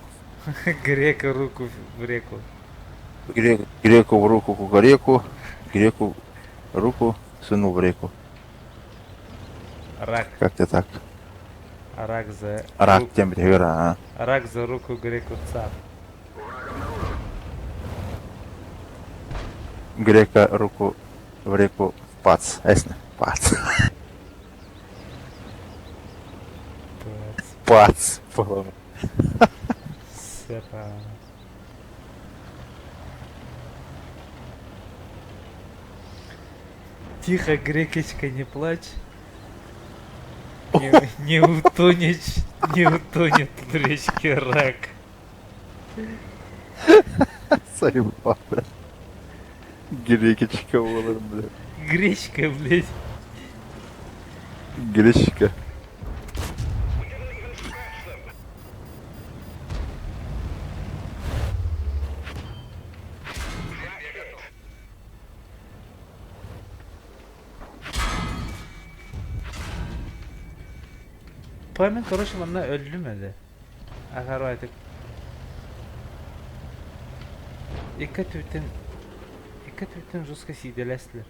Грека руку в реку. Грек, греку в руку кукареку. Греку руку сунул в реку. Рак. Как-то так. Рак за Рак руку. тем а. Рак за руку греку цап. Грека руку в реку пац. Ясно? Пац. Пац. Пац. По-моему. Сепа. Тихо, грекочка, не плачь. Не утонешь, не утонет в речке рак. Заебал, бля. Грекечка, волан, бля. Гречка, блядь. Гречка. Памин, короче, манна өллүм эде. Ахар айтык. Икки түтін икки түтін жестко сиделәслер.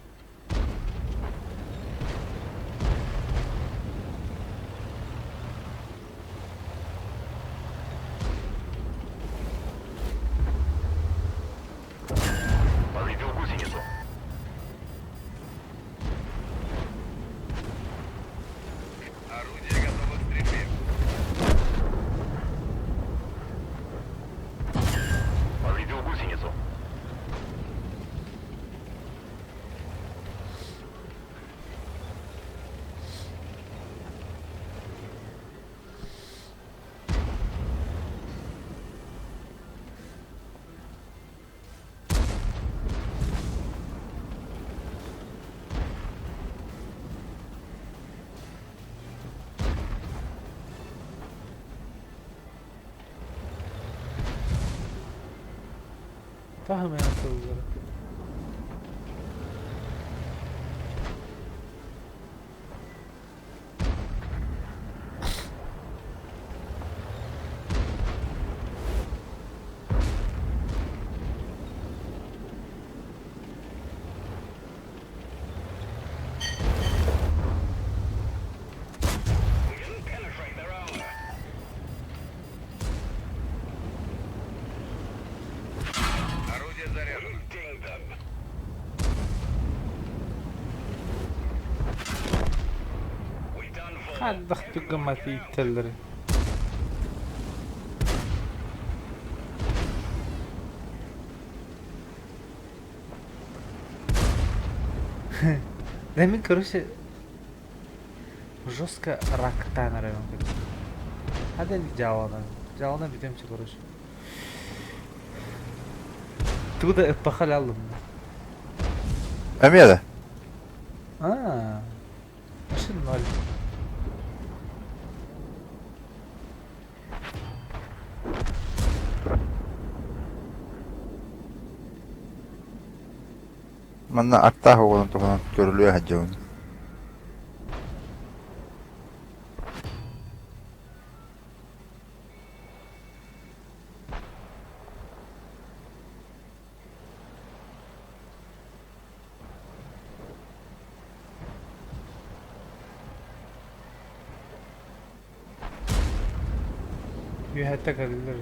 Повредил гусеницу. Орудие готово к стрельбе. Повредил гусеницу. Таһымыан тыллары. Хайдах түгэммэт ииттэллэрий? Да мин, короче, жестко рактаан эрэбин. Хада дьааланан. Дьааланан бүтүөм чэ, короче. Тугу да ыппаха аллым. Эмиэ да? Аа, вообще ноль. Манна аттаах оҕолорун туһунан көрүлүө сылдьабын. Үөһэттэ кэллилэр.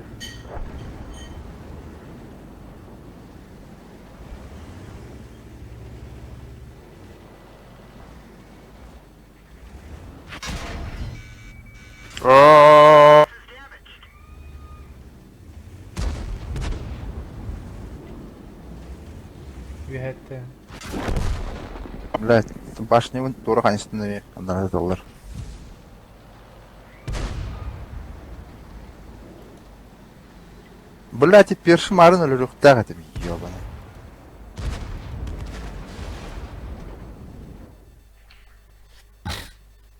Үөһэттэ. Блядь, башнябын туора хайыстын эмиэ аннара сыталлар. Блядь, першим арын өлөрүөхтээх этим, ёбаный.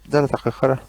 Да, такая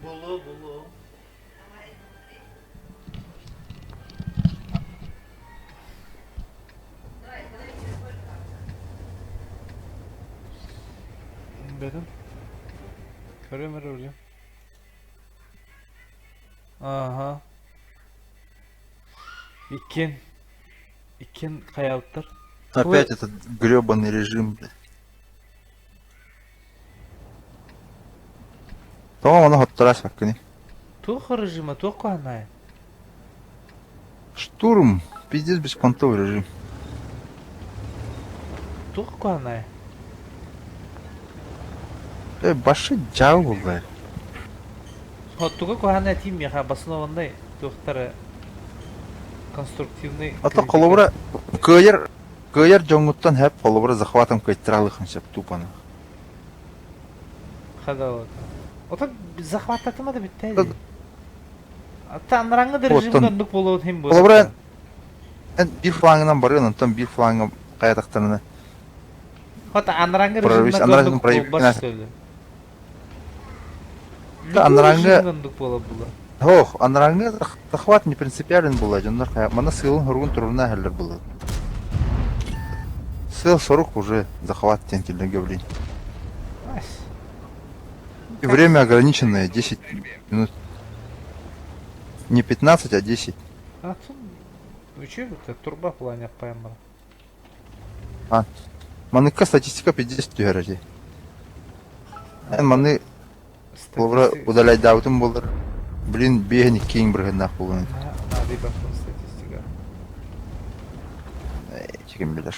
Булу, булу. Бэтим. Көрүөм эрэ билим. Ааха. Иккиэн. Иккиэн хайаабыттар. Опять этот гребаный режим, блядь. Тоҕо ону хоттора саккыный? Туох режима, туох куһаҕанай? Штурм, пиздец беспонтовый режим. Туох куһаҕанай? Э, башы дьаал буолла. Туга куһаҕаны этиим миэхэ обоснованнай туохтары конструктивный А то холобура кыайар кыайар дьоҥҥуттан хэп холобура захватом кыайтаралыхын сөп тупаны. Хадалата. Ото захваттатыма да бүттэ дии. Ата анараңҥы да режимҥэ оннук буолуон иһин буолуо. Холобура эн биир флангынан барыан, онтон биир фланга хайатахтарына Хата анараҥҥы режимҥэ оннук буолбат что ли? Анараҥҥы оннук буола була. Ох, анарааҥҥы захват не принципиален буолла, дьоннор хайа манна сыалын-соругун туруорунан иһэллэр буолла. Сыал-сорук уже захват диэн киллэргэ блин. И время ограниченное 10 минут. Не 15, а 10. А тут үчүгэй турба плане паймар. А, маныкка статистика 50 түһэр дии. Эн маны Холобура, удаляйдаабытым буоллар, блин, биэһин иккиин бырыһыаннаах буолуон этэ. Наадыйбаппын статистика. Ким билэр.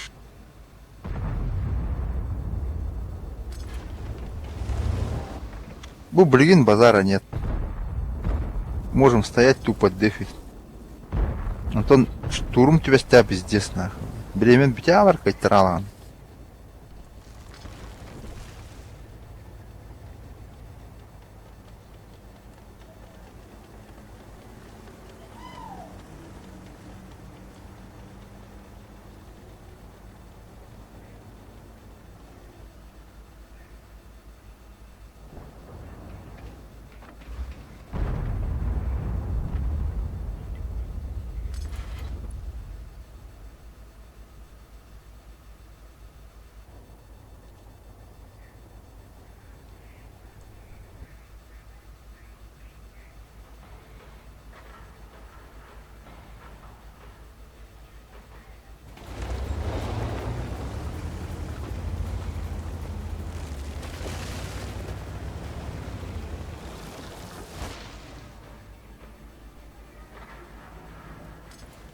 Бу блин, базара нет. Можем стоять тупо дефить. Антон штурм түбэстээ пиздец нахуй. Бириэмэн бүтэ кайтаралаан.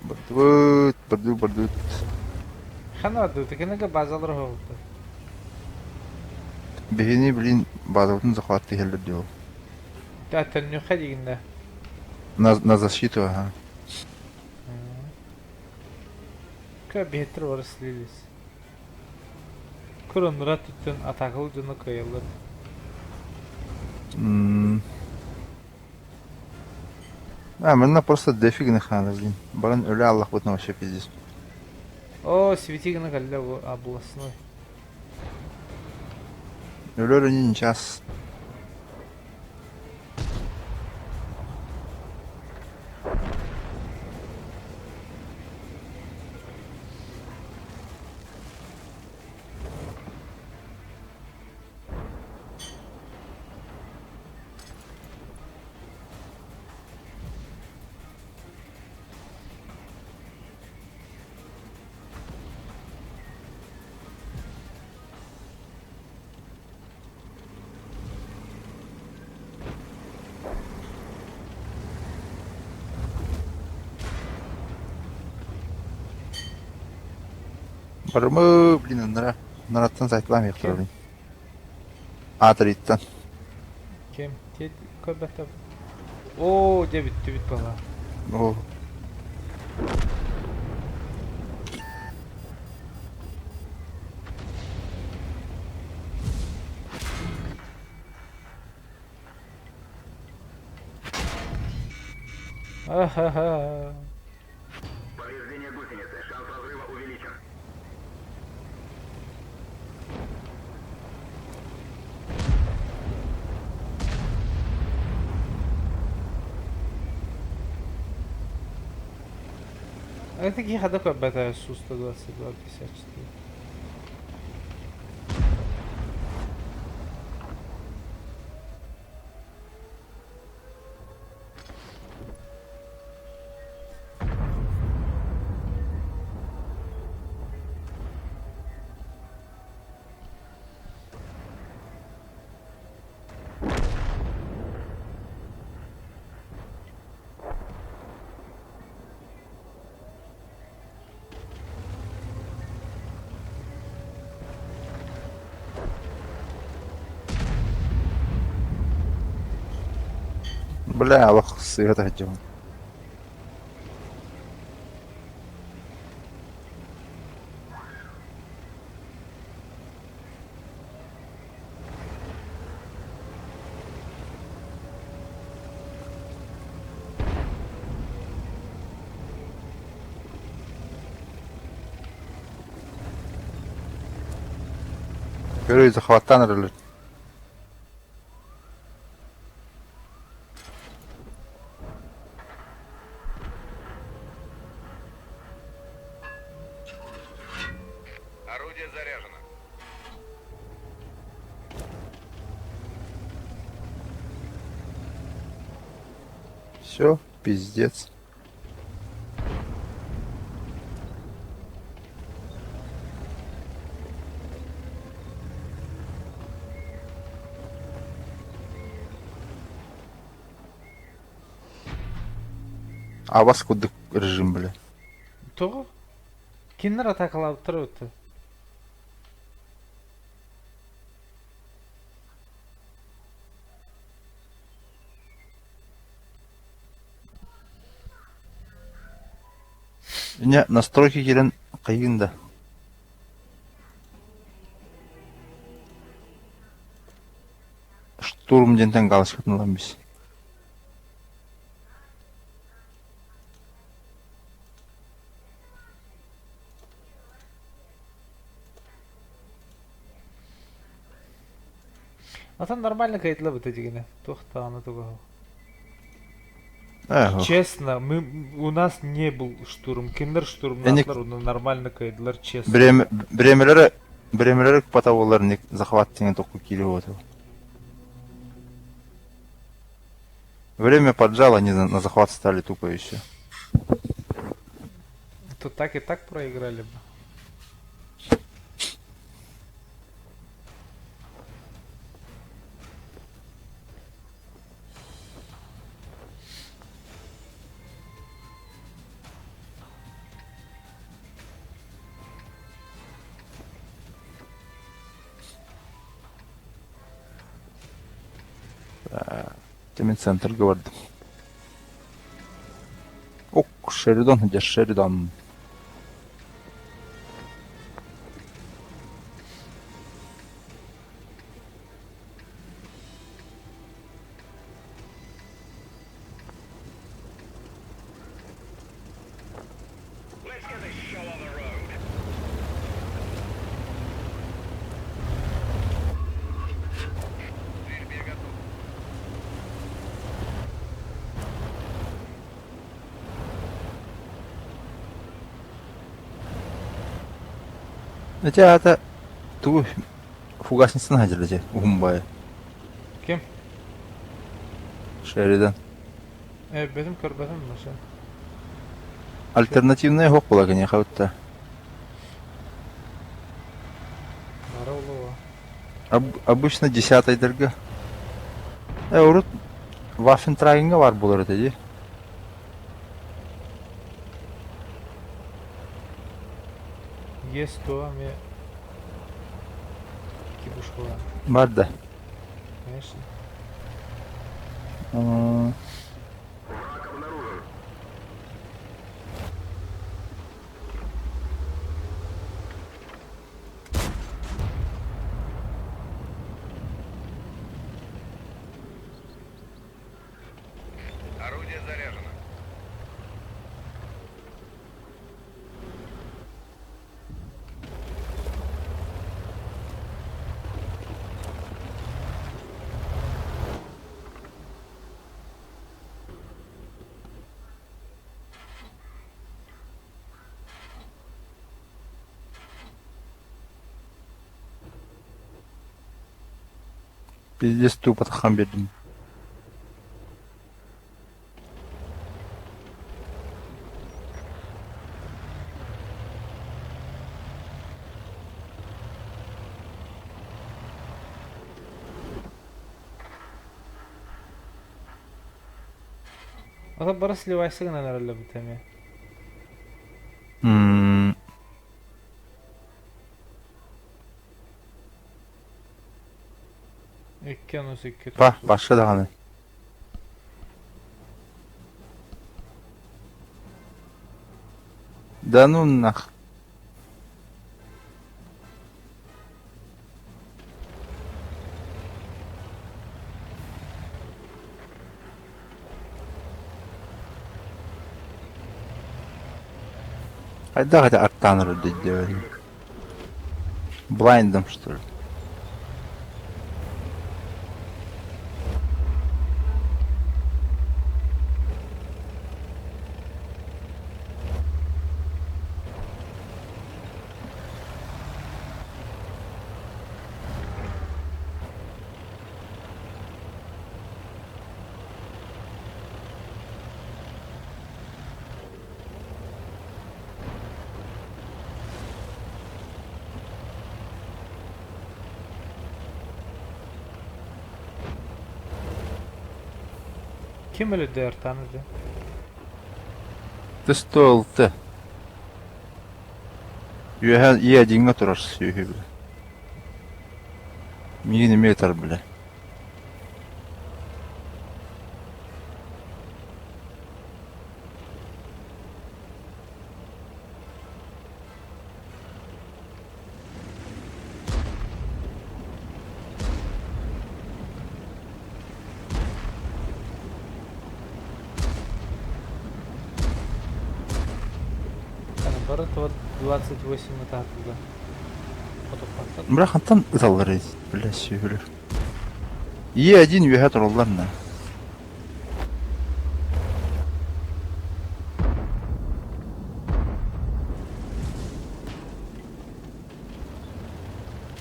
Бардыбыт, бардыбыт, бардыбыт. Ханна бардыбыт? Кинигэ базалар оһолбуттар. Биһини, блин, базабытын захватты иһэллэр дии ол. Төннүөххэ диигин да? На защиту, ага. Кö биһиттэр бары слились. Көр оннура түттэн атаакалы дьону кыайаллар. А, манна просто дефи гына хаалар, блин. Баран өлө аллахпытына вообще пиздец. О, свети гына кэллэ бу областной. Өлөр ини час. Барымы, блин, анара. Анараттан сайтылаам Ким? блин. Аатырыттан. Ким? Көрбөтөм. Оо, дьэ бүттүбүт буолла. О. Ахаха. Повреждение гусеницы. Шанс разрыва увеличен. А таких такой бета Су-122 54. Бля, олох сыыһа таһдьабын. Көрү захваттаан эрэллэр. заряжено. Все, пиздец. Абас курдук режим, бля. Тоҕо? Кинилэр атаакалаабыттара эбит. Не, настройки киирэн хайыын да. Штурм диэнтэн галочкатын ылан бис. Атын нормально кайтлабыта дигини. Туох даҕаны тугу. Э, Честно, мы, у нас не был штурм. Кинилэр штурмнаатылар, уну нормально кайдылар, честно. Бириэмэ бириэмэлэрэ бириэмэлэрэ ыкпата буоллар ник захват тиҥэ токку киириэ буолуо. Время поджало, они на захват стали тупо и все. То так и так проиграли бы. Тимин центрга бардым. Ок, Шеридан, где Шеридан? Let's get this show on the road. К стрельбе готов. Эти это ту фугасницаны хадьырлачы уһун баайы. Ким? Шеридан. Э, бэтим көрбөтүм маша. Альтернативная хоқ була конечно хабытта. Бара олуга. Обычно десятайдарга. Э, урут Ваффентрагенга бар булар этэ дии. Есть то, ме кибушкала. Бар да. Конечно. М, Враг обнаружен. Орудие заряжено. Пиздец тупо тахан биэрдим. Ата бары сливайсы гынан эрэллэр бит эмиэ. М, Икки онус икки Па, тохсус. башка даҕаны. Да ну нах. Хайдах это артан делали? Блайндом, что ли? Ким өлөрдө Артаны да? 106. Үөһэ Е1-ҥэ турар сүөһү бile. Миигин эмиэ ытар бile. Наоборот, вот 28 этапыга. Бля, хантан ыталлар бля, сүөһүлэр. Е1 үөһэ тураллар на.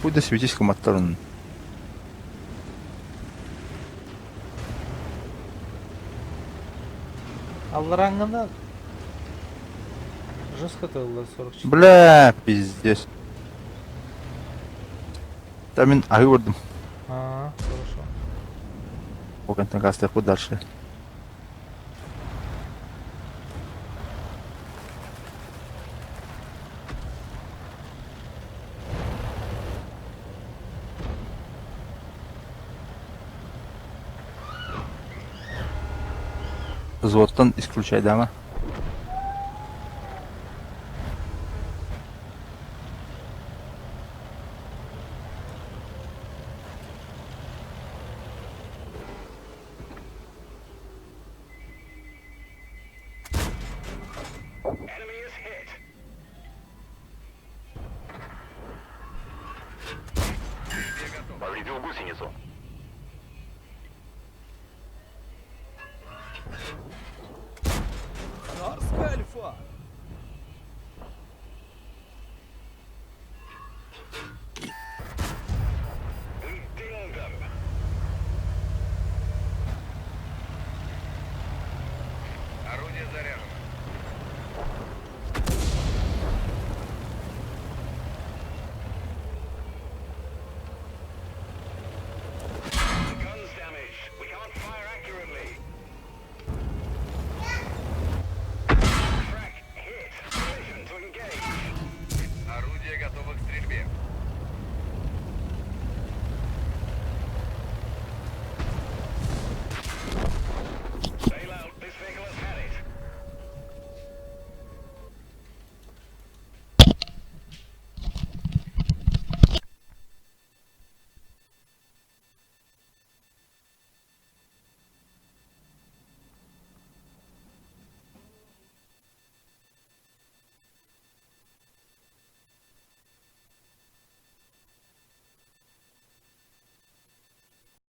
Пусть да светись кыматтарын. Аллараңҥына жестко тыллар 44. Бля, пиздец. Там мин аһыы көрдүм. А, хорошо. Ол кэнтэн гастыахпыт дальше. Взводтан исключайдаама. Повредил гусеницу.